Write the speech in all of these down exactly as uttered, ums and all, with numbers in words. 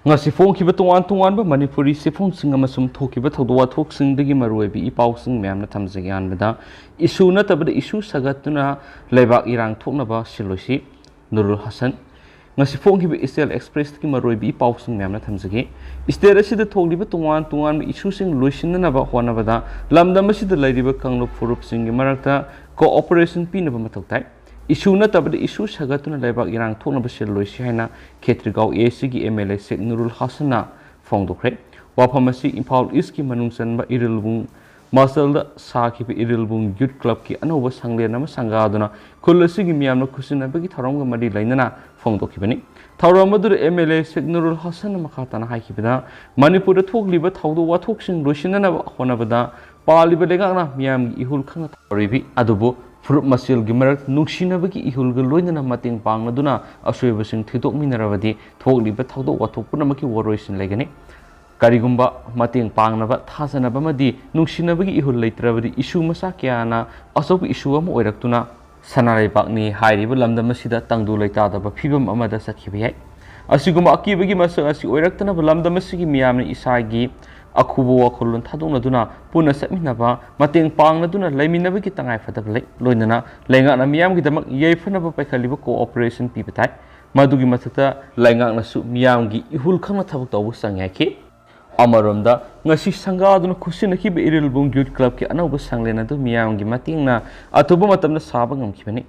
ꯉꯁꯤ ꯐꯣꯡꯈꯤꯕ ꯇꯣꯉꯥꯟ ꯇꯣꯉꯥꯟꯕ ꯃꯅꯤꯄꯨꯔꯤ ꯆꯦꯐꯣꯡꯁꯤꯡ ꯑꯃꯁꯨꯡ ꯊꯣꯛꯈꯤꯕ ꯊꯧꯗꯣꯛ ꯋꯥꯊꯣꯛꯁꯤꯡꯗꯒꯤ ꯃꯔꯨꯑꯣꯏꯕ ꯏ ꯄꯥꯎꯁꯤꯡ ꯃꯌꯥꯝꯅ ꯊꯝꯖꯒꯦ꯫ ꯑꯍꯥꯟꯕꯗ, ꯏꯁꯨ ꯅꯠꯇꯕꯗ ꯏꯁꯨ ꯁꯥꯒꯠꯇꯨꯅ ꯂꯩꯕꯥꯛ ꯏꯔꯥꯡ ꯊꯣꯛꯅꯕ ꯁꯤꯜꯂꯣꯏꯁꯤ ꯅꯨꯔꯨꯜ ꯍꯁꯟ꯫ ꯉꯁꯤ ꯐꯣꯡꯈꯤꯕ ꯏꯁꯇꯦꯜ ꯑꯦꯛꯁꯄ꯭ꯔꯦꯁꯀꯤ ꯃꯔꯨꯑꯣꯏꯕ ꯏ ꯄꯥꯎꯁꯤꯡ ꯃꯌꯥꯝꯅ ꯊꯝꯖꯒꯦ꯫ ꯏꯁꯇꯦꯠ ꯑꯁꯤꯗ ꯊꯣꯛꯂꯤꯕ ꯇꯣꯉꯥꯟ ꯇꯣꯉꯥꯟꯕ ꯏꯁꯨꯁꯤꯡ ꯂꯣꯏꯁꯤꯟꯅꯅꯕ ꯍꯣꯠꯅꯕꯗ ꯂꯝꯗꯝ ꯑꯁꯤꯗ ꯂꯩꯔꯤꯕ ꯀꯥꯡꯂꯨꯞ ꯐꯨꯔꯨꯞꯁꯤꯡꯒꯤ ꯃꯔꯛꯇ ꯀꯣꯑꯣꯄꯔꯦꯁꯟ ꯄꯤꯅꯕ ꯃꯊꯧ ꯇꯥꯏ꯫ ꯏꯁꯨ ꯅꯠꯇꯕꯗ ꯏꯁꯨ ꯁꯥꯒꯠꯇꯨꯅ ꯂꯩꯕꯥꯛ ꯏꯔꯥꯡ ꯊꯣꯛꯅꯕ ꯁꯤꯜꯂꯣꯏꯁꯤ ꯍꯥꯏꯅ ꯈꯦꯇ꯭ꯔꯤꯒꯥꯎ ꯑꯦ ꯁꯤꯒꯤ ꯑꯦꯝ ꯑꯦꯜ ꯑꯦ ꯁꯦꯛ ꯅꯨꯔꯨꯜ ꯍꯥꯁꯟꯅ ꯐꯣꯡꯗꯣꯛꯈ꯭ꯔꯦ꯫ ꯋꯥꯐꯝ ꯑꯁꯤ ꯏꯝꯐꯥꯜ ꯏꯁꯀꯤ ꯃꯅꯨꯡ ꯆꯟꯕ ꯏꯔꯤꯜꯕꯨꯡ ꯃꯥꯁꯜꯗ ꯁꯥꯈꯤꯕ ꯏꯔꯤꯜꯕꯨꯡ ꯌꯨꯠ ꯀ꯭ꯂꯕꯀꯤ ꯑꯅꯧꯕ ꯁꯪꯂꯦꯟ ꯑꯃ ꯁꯪꯒꯥꯗꯨꯅ ꯈꯨꯜ ꯑꯁꯤꯒꯤ ꯃꯤꯌꯥꯝꯅ ꯈꯨꯠꯁꯤꯟꯅꯕꯒꯤ ꯊꯧꯔꯝꯒ ꯃꯔꯤ ꯂꯩꯅꯅ ꯐꯣꯡꯗꯣꯛꯈꯤꯕꯅꯤ꯫ ꯊꯧꯔꯝ ꯑꯗꯨꯗ ꯑꯦꯝ ꯑꯦꯜ ꯑꯦ ꯁꯦꯛ ꯅꯨꯔꯨꯜ ꯍꯁꯟꯅ ꯃꯈꯥ ꯇꯥꯅ ꯍꯥꯏꯈꯤꯕꯗ, ꯃꯅꯤꯄꯨꯔꯗ ꯊꯣꯛꯂꯤꯕ ꯊꯧꯗꯣꯛ ꯋꯥꯊꯣꯛꯁꯤꯡ ꯂꯣꯏꯁꯤꯟꯅꯅꯕ ꯍꯣꯠꯅꯕꯗ ꯄꯥꯜꯂꯤꯕ ꯂꯩꯉꯥꯛꯅ ꯃꯤꯌꯥꯝꯒꯤ ꯏꯍꯨꯜ ꯈꯪꯅ ꯇꯧꯔꯤꯕꯤ ꯑꯗꯨꯕꯨ ꯐꯨꯔꯨꯞ ꯃꯁꯦꯜꯒꯤ ꯃꯔꯛ ꯅꯨꯡꯁꯤꯅꯕꯒꯤ ꯏꯍꯨꯜꯒ ꯂꯣꯏꯅꯅ ꯃꯇꯦꯡ ꯄꯥꯡꯅꯗꯨꯅ ꯑꯁꯣꯏꯕꯁꯤꯡ ꯊꯤꯗꯣꯛꯃꯤꯟꯅꯔꯕꯗꯤ ꯊꯣꯛꯂꯤꯕ ꯊꯧꯗꯣꯛ ꯋꯥꯊꯣꯛ ꯄꯨꯝꯅꯃꯛꯀꯤ ꯋꯥꯔꯣꯏꯁꯤꯟ ꯂꯩꯒꯅꯤ꯫ ꯀꯔꯤꯒꯨꯝꯕ ꯃꯇꯦꯡ ꯄꯥꯡꯅꯕ, ꯊꯥꯖꯅꯕ ꯑꯃꯗꯤ ꯅꯨꯡꯁꯤꯅꯕꯒꯤ ꯏꯍꯨꯜ ꯂꯩꯇ꯭ꯔꯕꯗꯤ ꯏꯁꯨ ꯃꯆꯥ ꯀꯌꯥꯅ ꯑꯆꯧꯕ ꯏꯁꯨ ꯑꯃ ꯑꯣꯏꯔꯛꯇꯨꯅ ꯁꯅꯥ ꯂꯩꯕꯥꯛꯅꯤ ꯍꯥꯏꯔꯤꯕ ꯂꯝꯗꯝ ꯑꯁꯤꯗ ꯇꯪꯗꯨ ꯂꯩꯇꯥꯗꯕ ꯐꯤꯕꯝ ꯑꯃꯗ ꯆꯠꯈꯤꯕ ꯌꯥꯏ꯫ ꯑꯁꯤꯒꯨꯝꯕ ꯑꯀꯤꯕꯒꯤ ꯃꯁꯛ ꯑꯁꯤ ꯑꯣꯏꯔꯛꯇꯅꯕ ꯂꯝꯗꯝ ꯑꯁꯤꯒꯤ ꯃꯤꯌꯥꯝꯅ ꯏꯁꯥꯒꯤ ꯑꯈꯨꯕ ꯋꯥꯈꯜꯂꯣꯟ ꯊꯥꯗꯣꯛꯅꯗꯨꯅ ꯄꯨꯟꯅ ꯆꯠꯃꯤꯟꯅꯕ, ꯃꯇꯦꯡ ꯄꯥꯡꯅꯗꯨꯅ ꯂꯩꯃꯤꯟꯅꯕꯒꯤ ꯇꯉꯥꯏꯐꯗꯕ ꯂꯩ꯫ ꯂꯣꯏꯅꯅ ꯂꯩꯉꯥꯛꯅ ꯃꯤꯌꯥꯝꯒꯤꯗꯃꯛ ꯌꯥꯏꯐꯅꯕ ꯄꯥꯏꯈꯠꯂꯤꯕ ꯀꯣꯑꯣꯄꯔꯦꯁꯟ ꯄꯤꯕ ꯇꯥꯏ꯫ ꯃꯗꯨꯒꯤ ꯃꯊꯛꯇ ꯂꯩꯉꯥꯛꯅꯁꯨ ꯃꯤꯌꯥꯝꯒꯤ ꯏꯍꯨꯜ ꯈꯪꯅ ꯊꯕꯛ ꯇꯧꯕ ꯆꯪꯉꯦ ꯍꯥꯏꯈꯤ꯫ ꯑꯃꯔꯣꯝꯗ, ꯉꯁꯤ ꯁꯪꯒꯥꯗꯨꯅ ꯈꯨꯠꯁꯤꯟꯅꯈꯤꯕ ꯏꯔꯤꯜꯕꯨꯡ ꯌꯨꯠ ꯀ꯭ꯂꯕꯀꯤ ꯑꯅꯧꯕ ꯁꯪꯂꯦꯟ ꯑꯗꯨ ꯃꯤꯌꯥꯝꯒꯤ ꯃꯇꯦꯡꯅ ꯑꯊꯨꯕ ꯃꯇꯝꯗ ꯁꯥꯕ ꯉꯝꯈꯤꯕꯅꯤ꯫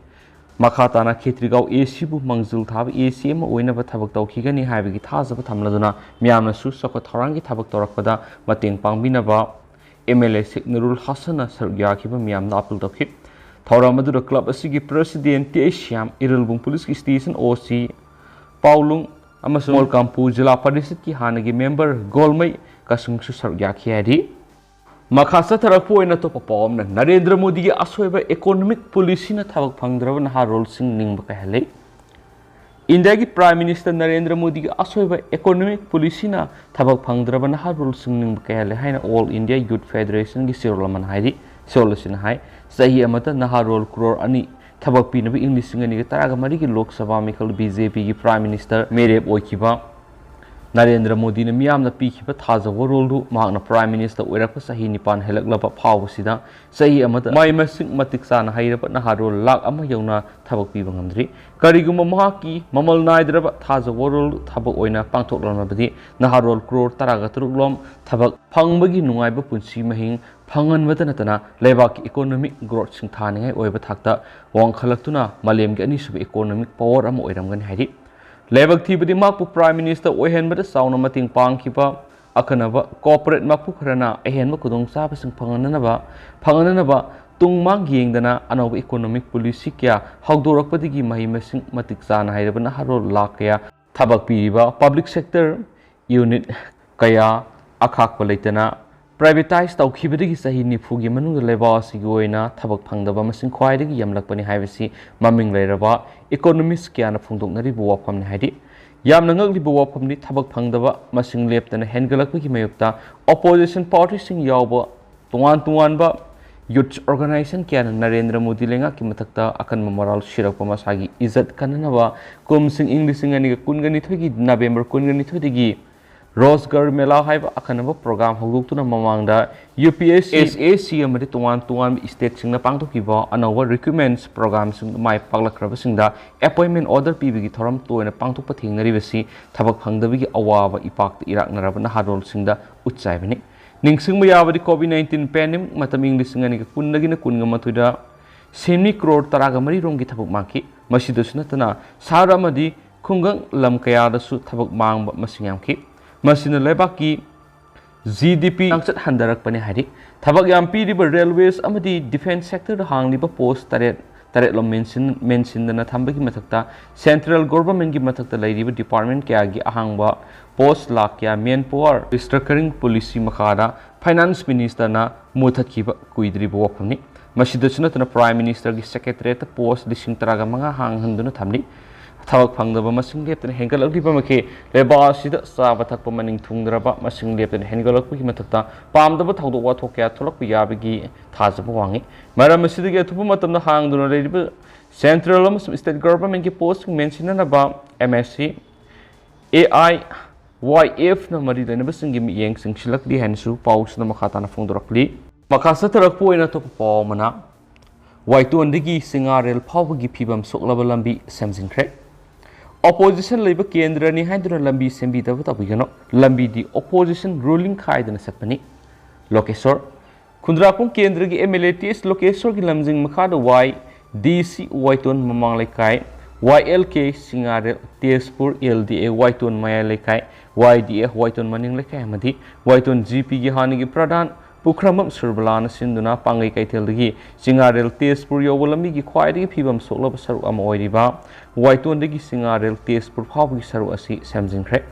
ꯃꯈꯥ ꯇꯥꯅ ꯈꯦꯇ꯭ꯔꯤꯒꯥꯎ ꯑꯦ ꯁꯤꯕꯨ ꯃꯥꯡꯖꯤꯜ ꯊꯥꯕ ꯑꯦ ꯁꯤ ꯑꯃ ꯑꯣꯏꯅꯕ ꯊꯕꯛ ꯇꯧꯈꯤꯒꯅꯤ ꯍꯥꯏꯕꯒꯤ ꯊꯥꯖꯕ ꯊꯝꯂꯗꯨꯅ ꯃꯤꯌꯥꯝꯅꯁꯨ ꯆꯥꯎꯈꯠ ꯊꯧꯔꯥꯡꯒꯤ ꯊꯕꯛ ꯇꯧꯔꯛꯄꯗ ꯃꯇꯦꯡ ꯄꯥꯡꯕꯤꯅꯕ ꯑꯦꯝ ꯑꯦꯜ ꯑꯦ ꯁꯦꯛ ꯅꯨꯔꯨꯜ ꯍꯥꯁꯟꯅ ꯁꯔꯨꯛ ꯌꯥꯈꯤꯕ ꯃꯤꯌꯥꯝꯗ ꯑꯥꯄꯤꯜ ꯇꯧꯈꯤ꯫ ꯊꯧꯔꯝ ꯑꯗꯨꯗ ꯀ꯭ꯂꯕ ꯑꯁꯤꯒꯤ president T H Shyam, Irilbung ꯄꯨꯂꯤꯁꯀꯤ ꯁ꯭ꯇꯦꯁꯟ ꯑꯣ ꯁꯤ ꯄꯥꯎꯂꯨꯡ ꯑꯃꯁꯨꯡ ꯃꯣꯜꯀꯥꯝꯄꯨ ꯖꯤꯂꯥ ꯄꯔꯤꯁꯠꯀꯤ ꯍꯥꯟꯅꯒꯤ ꯃꯦꯝꯕꯔ ꯒꯣꯜꯃꯩ ꯀꯁꯨꯡꯁꯨ ꯁꯔꯨꯛ ꯌꯥꯈꯤ ꯍꯥꯏꯔꯤ꯫ ꯃꯈꯥ ꯆꯠꯊꯔꯛꯄ ꯑꯣꯏꯅ ꯑꯇꯣꯞꯄ ꯄꯥꯎ ꯑꯃꯅ, ꯅꯔꯦꯟꯗ꯭ꯔ ꯃꯣꯗꯤꯒꯤ ꯑꯁꯣꯏꯕ ꯏꯀꯣꯅꯣꯃꯤꯛ ꯄꯣꯂꯤꯁꯤꯅ ꯊꯕꯛ ꯐꯪꯗ꯭ꯔꯕ ꯅꯍꯥꯔꯣꯜꯁꯤꯡ ꯅꯤꯡꯕ ꯀꯥꯏꯍꯜꯂꯤ꯫ ꯏꯟꯗꯤꯌꯥꯒꯤ ꯄ꯭ꯔꯥꯏꯝ ꯃꯤꯅꯤꯁꯇꯔ ꯅꯔꯦꯟꯗ꯭ꯔ ꯃꯣꯗꯤꯒꯤ ꯑꯁꯣꯏꯕ ꯏꯀꯣꯅꯣꯃꯤꯛ ꯄꯣꯂꯤꯁꯤꯅ ꯊꯕꯛ ꯐꯪꯗ꯭ꯔꯕ ꯅꯍꯥꯔꯣꯜꯁꯤꯡ ꯅꯤꯡꯕ ꯀꯥꯏꯍꯜꯂꯦ ꯍꯥꯏꯅ ꯑꯣꯜ ꯏꯟꯗꯤꯌꯥ ꯌꯨꯠ ꯐꯦꯗꯔꯦꯁꯟꯒꯤ ꯆꯦꯔꯣꯜ ꯑꯃꯅ ꯍꯥꯏꯔꯤ꯫ ꯆꯦꯔꯣꯜ ꯑꯁꯤꯅ ꯍꯥꯏ, ꯆꯍꯤ ꯑꯃꯗ ꯅꯍꯥꯔꯣꯜ ꯀ꯭ꯔꯣꯔ ꯑꯅꯤ ꯊꯕꯛ ꯄꯤꯅꯕ ꯏꯪ ꯂꯤꯁꯤꯡ ꯑꯅꯤꯒ ꯇꯔꯥꯒ ꯃꯔꯤꯒꯤ ꯂꯣꯛ ꯁꯚꯥ ꯃꯤꯈꯜ ꯕꯤ ꯖꯦ ꯄꯤꯒꯤ ꯄ꯭ꯔꯥꯏꯝ ꯃꯤꯅꯤꯁꯇꯔ ꯃꯤꯔꯦꯞ ꯑꯣꯏꯈꯤꯕ ꯅꯔꯦꯟꯗ꯭ꯔ ꯃꯣꯗꯤꯅ ꯃꯤꯌꯥꯝꯅ ꯄꯤꯈꯤꯕ ꯊꯥꯖ ꯋꯥꯔꯣꯜꯗꯨ ꯃꯍꯥꯛꯅ Prime Minister ꯑꯣꯏꯔꯛꯄ ꯆꯍꯤ ꯅꯤꯄꯥꯟ ꯍꯦꯜꯂꯛꯂꯕ ꯐꯥꯎꯕꯁꯤꯗ ꯆꯍꯤ ꯑꯃꯗ ꯃꯍꯩ ꯃꯁꯤꯡ ꯃꯇꯤꯛ ꯆꯥꯅ ꯍꯩꯔꯕ ꯅꯍꯥꯔꯣꯜ ꯂꯥꯈ ꯑꯃ ꯌꯧꯅ ꯊꯕꯛ ꯄꯤꯕ ꯉꯝꯗ꯭ꯔꯤ꯫ ꯀꯔꯤꯒꯨꯝꯕ ꯃꯍꯥꯛꯀꯤ ꯃꯃꯜ ꯅꯥꯏꯗ꯭ꯔꯕ ꯊꯥꯖ ꯋꯥꯔꯣꯜ ꯊꯕꯛ ꯑꯣꯏꯅ ꯄꯥꯡꯊꯣꯛꯂꯝꯂꯕꯗꯤ ꯅꯍꯥꯔꯣꯜ ꯀ꯭ꯔꯣꯔ ꯇꯔꯥꯒ ꯇꯔꯨꯛ ꯂꯣꯝ ꯊꯕꯛ ꯐꯪꯕꯒꯤ ꯅꯨꯡꯉꯥꯏꯕ ꯄꯨꯟꯁꯤ ꯃꯍꯤꯡ ꯐꯪꯍꯟꯕꯇ ꯅꯠꯇꯅ ꯂꯩꯕꯥꯛꯀꯤ economic growth ꯁꯤꯡꯊꯥꯅꯤꯡꯉꯥꯏ ꯑꯣꯏꯕ ꯊꯥꯛꯇ ꯋꯥꯡꯈꯠꯂꯛꯇꯨꯅ ꯃꯥꯂꯦꯝꯒꯤ ꯑꯅꯤꯁꯨꯕ economic power ꯑꯃ ꯑꯣꯏꯔꯝꯒꯅꯤ ꯍꯥꯏꯔꯤ꯫ ꯂꯥꯏꯕꯛ ꯊꯤꯕꯗꯤ ꯃꯍꯥꯛꯄꯨ Prime Minister ꯑꯣꯏꯍꯟꯕꯗ ꯆꯥꯎꯅ ꯃꯇꯦꯡ ꯄꯥꯡꯈꯤꯕ ꯑꯈꯟꯅꯕ corporate ꯃꯄꯨ ꯈꯔꯅ ꯑꯍꯦꯟꯕ ꯈꯨꯗꯣꯡꯆꯥꯕꯁꯤꯡ ꯐꯪꯍꯟꯅꯅꯕ ꯐꯪꯍꯟꯅꯅꯕ ꯇꯨꯡ ꯃꯥꯡ ꯌꯦꯡꯗꯅ ꯑꯅꯧꯕ economic policy ꯀꯌꯥ ꯍꯧꯗꯣꯔꯛꯄꯗꯒꯤ ꯃꯍꯩ ꯃꯁꯤꯡ ꯃꯇꯤꯛ ꯆꯥꯅ ꯍꯩꯔꯕ ꯅꯍꯥꯔꯣꯜ ꯂꯥꯈ ꯀꯌꯥ ꯊꯕꯛ ꯄꯤꯔꯤꯕ public sector unit ꯀꯌꯥ ꯑꯈꯥꯛꯄ ꯂꯩꯇꯅ privatise ꯇꯧꯈꯤꯕꯗꯒꯤ ꯆꯍꯤ ꯅꯤꯐꯨꯒꯤ ꯃꯅꯨꯡꯗ ꯂꯩꯕꯥꯛ ꯑꯁꯤꯒꯤ ꯑꯣꯏꯅ ꯊꯕꯛ ꯐꯪꯗꯕ ꯃꯁꯤꯡ ꯈ꯭ꯋꯥꯏꯗꯒꯤ ꯌꯥꯝꯂꯛꯄꯅꯤ ꯍꯥꯏꯕꯁꯤ ꯃꯃꯤꯡ ꯂꯩꯔꯕ economist ꯀꯌꯥꯅ ꯐꯣꯡꯗꯣꯛꯅꯔꯤꯕ ꯋꯥꯐꯝꯅꯤ ꯍꯥꯏꯔꯤ꯫ ꯌꯥꯝꯅ ꯉꯛꯂꯤꯕ ꯋꯥꯐꯝꯗꯤ ꯊꯕꯛ ꯐꯪꯗꯕ ꯃꯁꯤꯡ ꯂꯦꯞꯇꯅ ꯍꯦꯟꯒꯠꯂꯛꯄꯒꯤ ꯃꯥꯌꯣꯛꯇ opposition party ꯁꯤꯡ ꯌꯥꯎꯕ ꯇꯣꯉꯥꯟ ꯇꯣꯉꯥꯟꯕ youth organisation ꯀꯌꯥꯅ ꯅꯔꯦꯟꯗ꯭ꯔ ꯃꯣꯗꯤ ꯂꯩꯉꯥꯛꯀꯤ ꯃꯊꯛꯇ ꯑꯀꯟꯕ ꯃꯔꯥꯜ ꯁꯤꯔꯛꯄ ꯃꯁꯥꯒꯤ ꯏꯖꯠ ꯀꯟꯅꯅꯕ ꯀꯨꯝꯁꯤꯡ ꯏꯪ ꯂꯤꯁꯤꯡ ꯑꯅꯤꯒ ꯀꯨꯟꯒ ꯅꯤꯊꯣꯏꯒꯤ November ꯀꯨꯟꯒ ꯅꯤꯊꯣꯏꯗꯒꯤ ꯔꯣꯖꯒꯔ ꯃꯦꯂꯥ ꯍꯥꯏꯕ ꯑꯈꯟꯅꯕ program ꯍꯧꯗꯣꯛꯇꯨꯅ ꯃꯃꯥꯡꯗ UPSC, SSC ꯑꯃꯗꯤ ꯇꯣꯉꯥꯟ ꯇꯣꯉꯥꯟꯕ state ꯁꯤꯡꯅ ꯄꯥꯡꯊꯣꯛꯈꯤꯕ ꯑꯅꯧꯕ recruitment program ꯁꯤꯡ ꯃꯥꯏ ꯄꯥꯛꯂꯛꯈ꯭ꯔꯕꯁꯤꯡꯗ appointment order ꯄꯤꯕꯒꯤ ꯊꯧꯔꯝ ꯇꯣꯏꯅ ꯄꯥꯡꯊꯣꯛꯄ ꯊꯦꯡꯅꯔꯤꯕꯁꯤ ꯊꯕꯛ ꯐꯪꯗꯕꯒꯤ ꯑꯋꯥꯕ ꯏꯄꯥꯛꯇ ꯏꯔꯥꯛꯅꯔꯕ ꯅꯍꯥꯔꯣꯜꯁꯤꯡꯗ ꯎꯠꯆꯥꯏꯕꯅꯤ꯫ ꯅꯤꯡꯁꯤꯡꯕ ꯌꯥꯕꯗꯤ COVID nineteen pandemic ꯃꯇꯝ ꯏꯪ ꯂꯤꯁꯤꯡ ꯑꯅꯤꯒ ꯀꯨꯟꯗꯒꯤꯅ ꯀꯨꯟꯒ ꯃꯥꯊꯣꯏꯗ ꯁꯦꯟꯃꯤ ꯀ꯭ꯔꯣꯔ ꯇꯔꯥꯒ ꯃꯔꯤ ꯔꯣꯝꯒꯤ ꯊꯕꯛ ꯃꯥꯡꯈꯤ꯫ ꯃꯁꯤꯗꯁꯨ ꯅꯠꯇꯅ ꯁꯍꯔ ꯑꯃꯗꯤ ꯈꯨꯡꯒꯪ ꯂꯝ ꯀꯌꯥꯗꯁꯨ ꯊꯕꯛ ꯃꯥꯡꯕ ꯃꯁꯤꯡ ꯌꯥꯝꯈꯤ꯫ ꯃꯁꯤꯅ ꯂꯩꯕꯥꯛꯀꯤ GDP ꯆꯥꯡꯆꯠ ꯍꯟꯊꯔꯛꯄꯅꯤ ꯍꯥꯏꯔꯤ꯫ ꯊꯕꯛ ꯌꯥꯝ ꯄꯤꯔꯤꯕ railways ꯑꯃꯗꯤ defence sector ꯗ ꯍꯥꯡꯂꯤꯕ post ꯇꯔꯦꯠ ꯇꯔꯦꯠꯂꯣꯝ ꯃꯦꯟꯁꯤꯟ ꯃꯦꯟꯁꯤꯟꯗꯅ ꯊꯝꯕꯒꯤ ꯃꯊꯛꯇ central government ꯀꯤ ꯃꯊꯛꯇ ꯂꯩꯔꯤꯕ department ꯀꯌꯥꯒꯤ ꯑꯍꯥꯡꯕ post ꯂꯥꯈ ꯀꯌꯥ manpower restructuring policy ꯃꯈꯥꯗ finance minister ꯅ ꯃꯨꯊꯠꯈꯤꯕ ꯀꯨꯏꯗ꯭ꯔꯤꯕ ꯋꯥꯐꯝꯅꯤ꯫ ꯃꯁꯤꯗꯁꯨ ꯅꯠꯇꯅ Prime Minister ꯒꯤ secretariat ꯇ post ꯂꯤꯁꯤꯡ ꯇꯔꯥꯒ ꯃꯉꯥ ꯍꯥꯡꯍꯟꯗꯨꯅ ꯊꯝꯂꯤ꯫ ꯊꯕꯛ ꯐꯪꯗꯕ ꯃꯁꯤꯡ ꯂꯦꯞꯇꯅ ꯍꯦꯟꯒꯠꯂꯛꯂꯤꯕ ꯃꯈꯩ ꯂꯩꯕꯥꯛ ꯑꯁꯤꯗ ꯆꯥꯕ ꯊꯛꯄ ꯃꯅꯤꯡ ꯊꯨꯡꯗ꯭ꯔꯕ ꯃꯁꯤꯡ ꯂꯦꯞꯇꯅ ꯍꯦꯟꯒꯠꯂꯛꯄꯒꯤ ꯃꯊꯛꯇ ꯄꯥꯝꯗꯕ ꯊꯧꯗꯣꯛ ꯋꯥꯊꯣꯛ ꯀꯌꯥ ꯊꯣꯛꯂꯛꯄ ꯌꯥꯕꯒꯤ ꯊꯥꯖꯕ ꯋꯥꯡꯏ꯫ ꯃꯔꯝ ꯑꯁꯤꯗꯒꯤ ꯑꯊꯨꯕ ꯃꯇꯝꯗ ꯍꯥꯡꯗꯨꯅ ꯂꯩꯔꯤꯕ central ꯑꯃꯁꯨꯡ state government ꯀꯤ post ꯁꯤꯡ ꯃꯦꯟꯁꯤꯟꯅꯅꯕ MSC, AI, ꯋꯥꯏ ꯑꯦꯐꯅ ꯃꯔꯤ ꯂꯩꯅꯕꯁꯤꯡꯒꯤ ꯃꯤꯠꯌꯦꯡ ꯆꯪꯁꯤꯜꯂꯛꯂꯤ ꯍꯥꯏꯅꯁꯨ ꯄꯥꯎꯁꯤꯗ ꯃꯈꯥ ꯇꯥꯅ ꯐꯣꯡꯗꯣꯔꯛꯂꯤ꯫ ꯃꯈꯥ ꯆꯠꯊꯔꯛꯄ ꯑꯣꯏꯅ ꯑꯇꯣꯞꯄ ꯄꯥꯎ ꯑꯃꯅ, ꯋꯥꯏꯇꯣꯟꯗꯒꯤ ꯆꯤꯡꯉꯥꯔꯦꯜ ꯐꯥꯎꯕꯒꯤ ꯐꯤꯕꯝ ꯁꯣꯛꯂꯕ ꯂꯝꯕꯤ ꯁꯦꯝꯖꯤꯟꯈ꯭ꯔꯦ꯫ ꯑꯣꯄꯣꯖꯤꯁꯟ ꯂꯩꯕ ꯀꯦꯟꯗ꯭ꯔꯅꯤ ꯍꯥꯏꯗꯨꯅ ꯂꯝꯕꯤ ꯁꯦꯝꯕꯤꯗꯕ ꯇꯧꯕꯤꯒꯅꯨ, ꯂꯝꯕꯤꯗꯤ ꯑꯣꯄꯣꯖꯤꯁꯟ ꯔꯨꯂꯤꯡ ꯈꯥꯏꯗꯅ ꯆꯠꯄꯅꯤ꯫ ꯂꯣꯀꯦꯁꯣꯔ, ꯈꯨꯟꯗ꯭ꯔꯥꯛꯄꯝ ꯀꯦꯟꯗ꯭ꯔꯒꯤ ꯑꯦꯝ ꯑꯦꯜ ꯑꯦ ꯇꯤ ꯑꯦꯁ ꯂꯣꯀꯦꯁꯣꯔꯒꯤ ꯂꯝꯖꯤꯡ ꯃꯈꯥꯗ ꯋꯥꯏ ꯗꯤ ꯁꯤ ꯋꯥꯏꯇꯣꯟ ꯃꯃꯥꯡ ꯂꯩꯀꯥꯏ, ꯋꯥꯏ ꯑꯦꯜ ꯀꯦ ꯁꯤꯡꯉꯥꯔꯦꯜ ꯇꯦꯖꯄꯨꯔ, ꯑꯦꯜ ꯗꯤ ꯑꯦ ꯋꯥꯏꯇꯣꯟ ꯃꯌꯥꯏ ꯂꯩꯀꯥꯏ, ꯋꯥꯏ ꯗꯤ ꯑꯦꯐ ꯋꯥꯏꯇꯣꯟ ꯃꯅꯤꯡ ꯂꯩꯀꯥꯏ ꯑꯃꯗꯤ ꯋꯥꯏꯇꯣꯟ ꯖꯤ ꯄꯤꯒꯤ ꯍꯥꯟꯅꯒꯤ ꯄ꯭ꯔꯙꯥꯟ ꯄꯨꯈ꯭ꯔꯝꯕꯝ ꯁꯨꯔꯕꯂꯥꯅ ꯁꯤꯟꯗꯨꯅ ꯄꯥꯡꯒꯩ ꯀꯩꯊꯦꯜꯗꯒꯤ ꯆꯤꯡꯉꯥꯔꯦꯜ ꯇꯦꯖꯄꯨꯔ ꯌꯧꯕ ꯂꯝꯕꯤꯒꯤ ꯈ꯭ꯋꯥꯏꯗꯒꯤ ꯐꯤꯕꯝ ꯁꯣꯛꯂꯕ ꯁꯔꯨꯛ ꯑꯃ ꯑꯣꯏꯔꯤꯕ ꯋꯥꯏꯇꯣꯟꯗꯒꯤ ꯆꯤꯡꯉꯥꯔꯦꯜ ꯇꯦꯖꯄꯨꯔ ꯐꯥꯎꯕꯒꯤ ꯁꯔꯨꯛ ꯑꯁꯤ ꯁꯦꯝꯖꯤꯟꯈ꯭ꯔꯦ꯫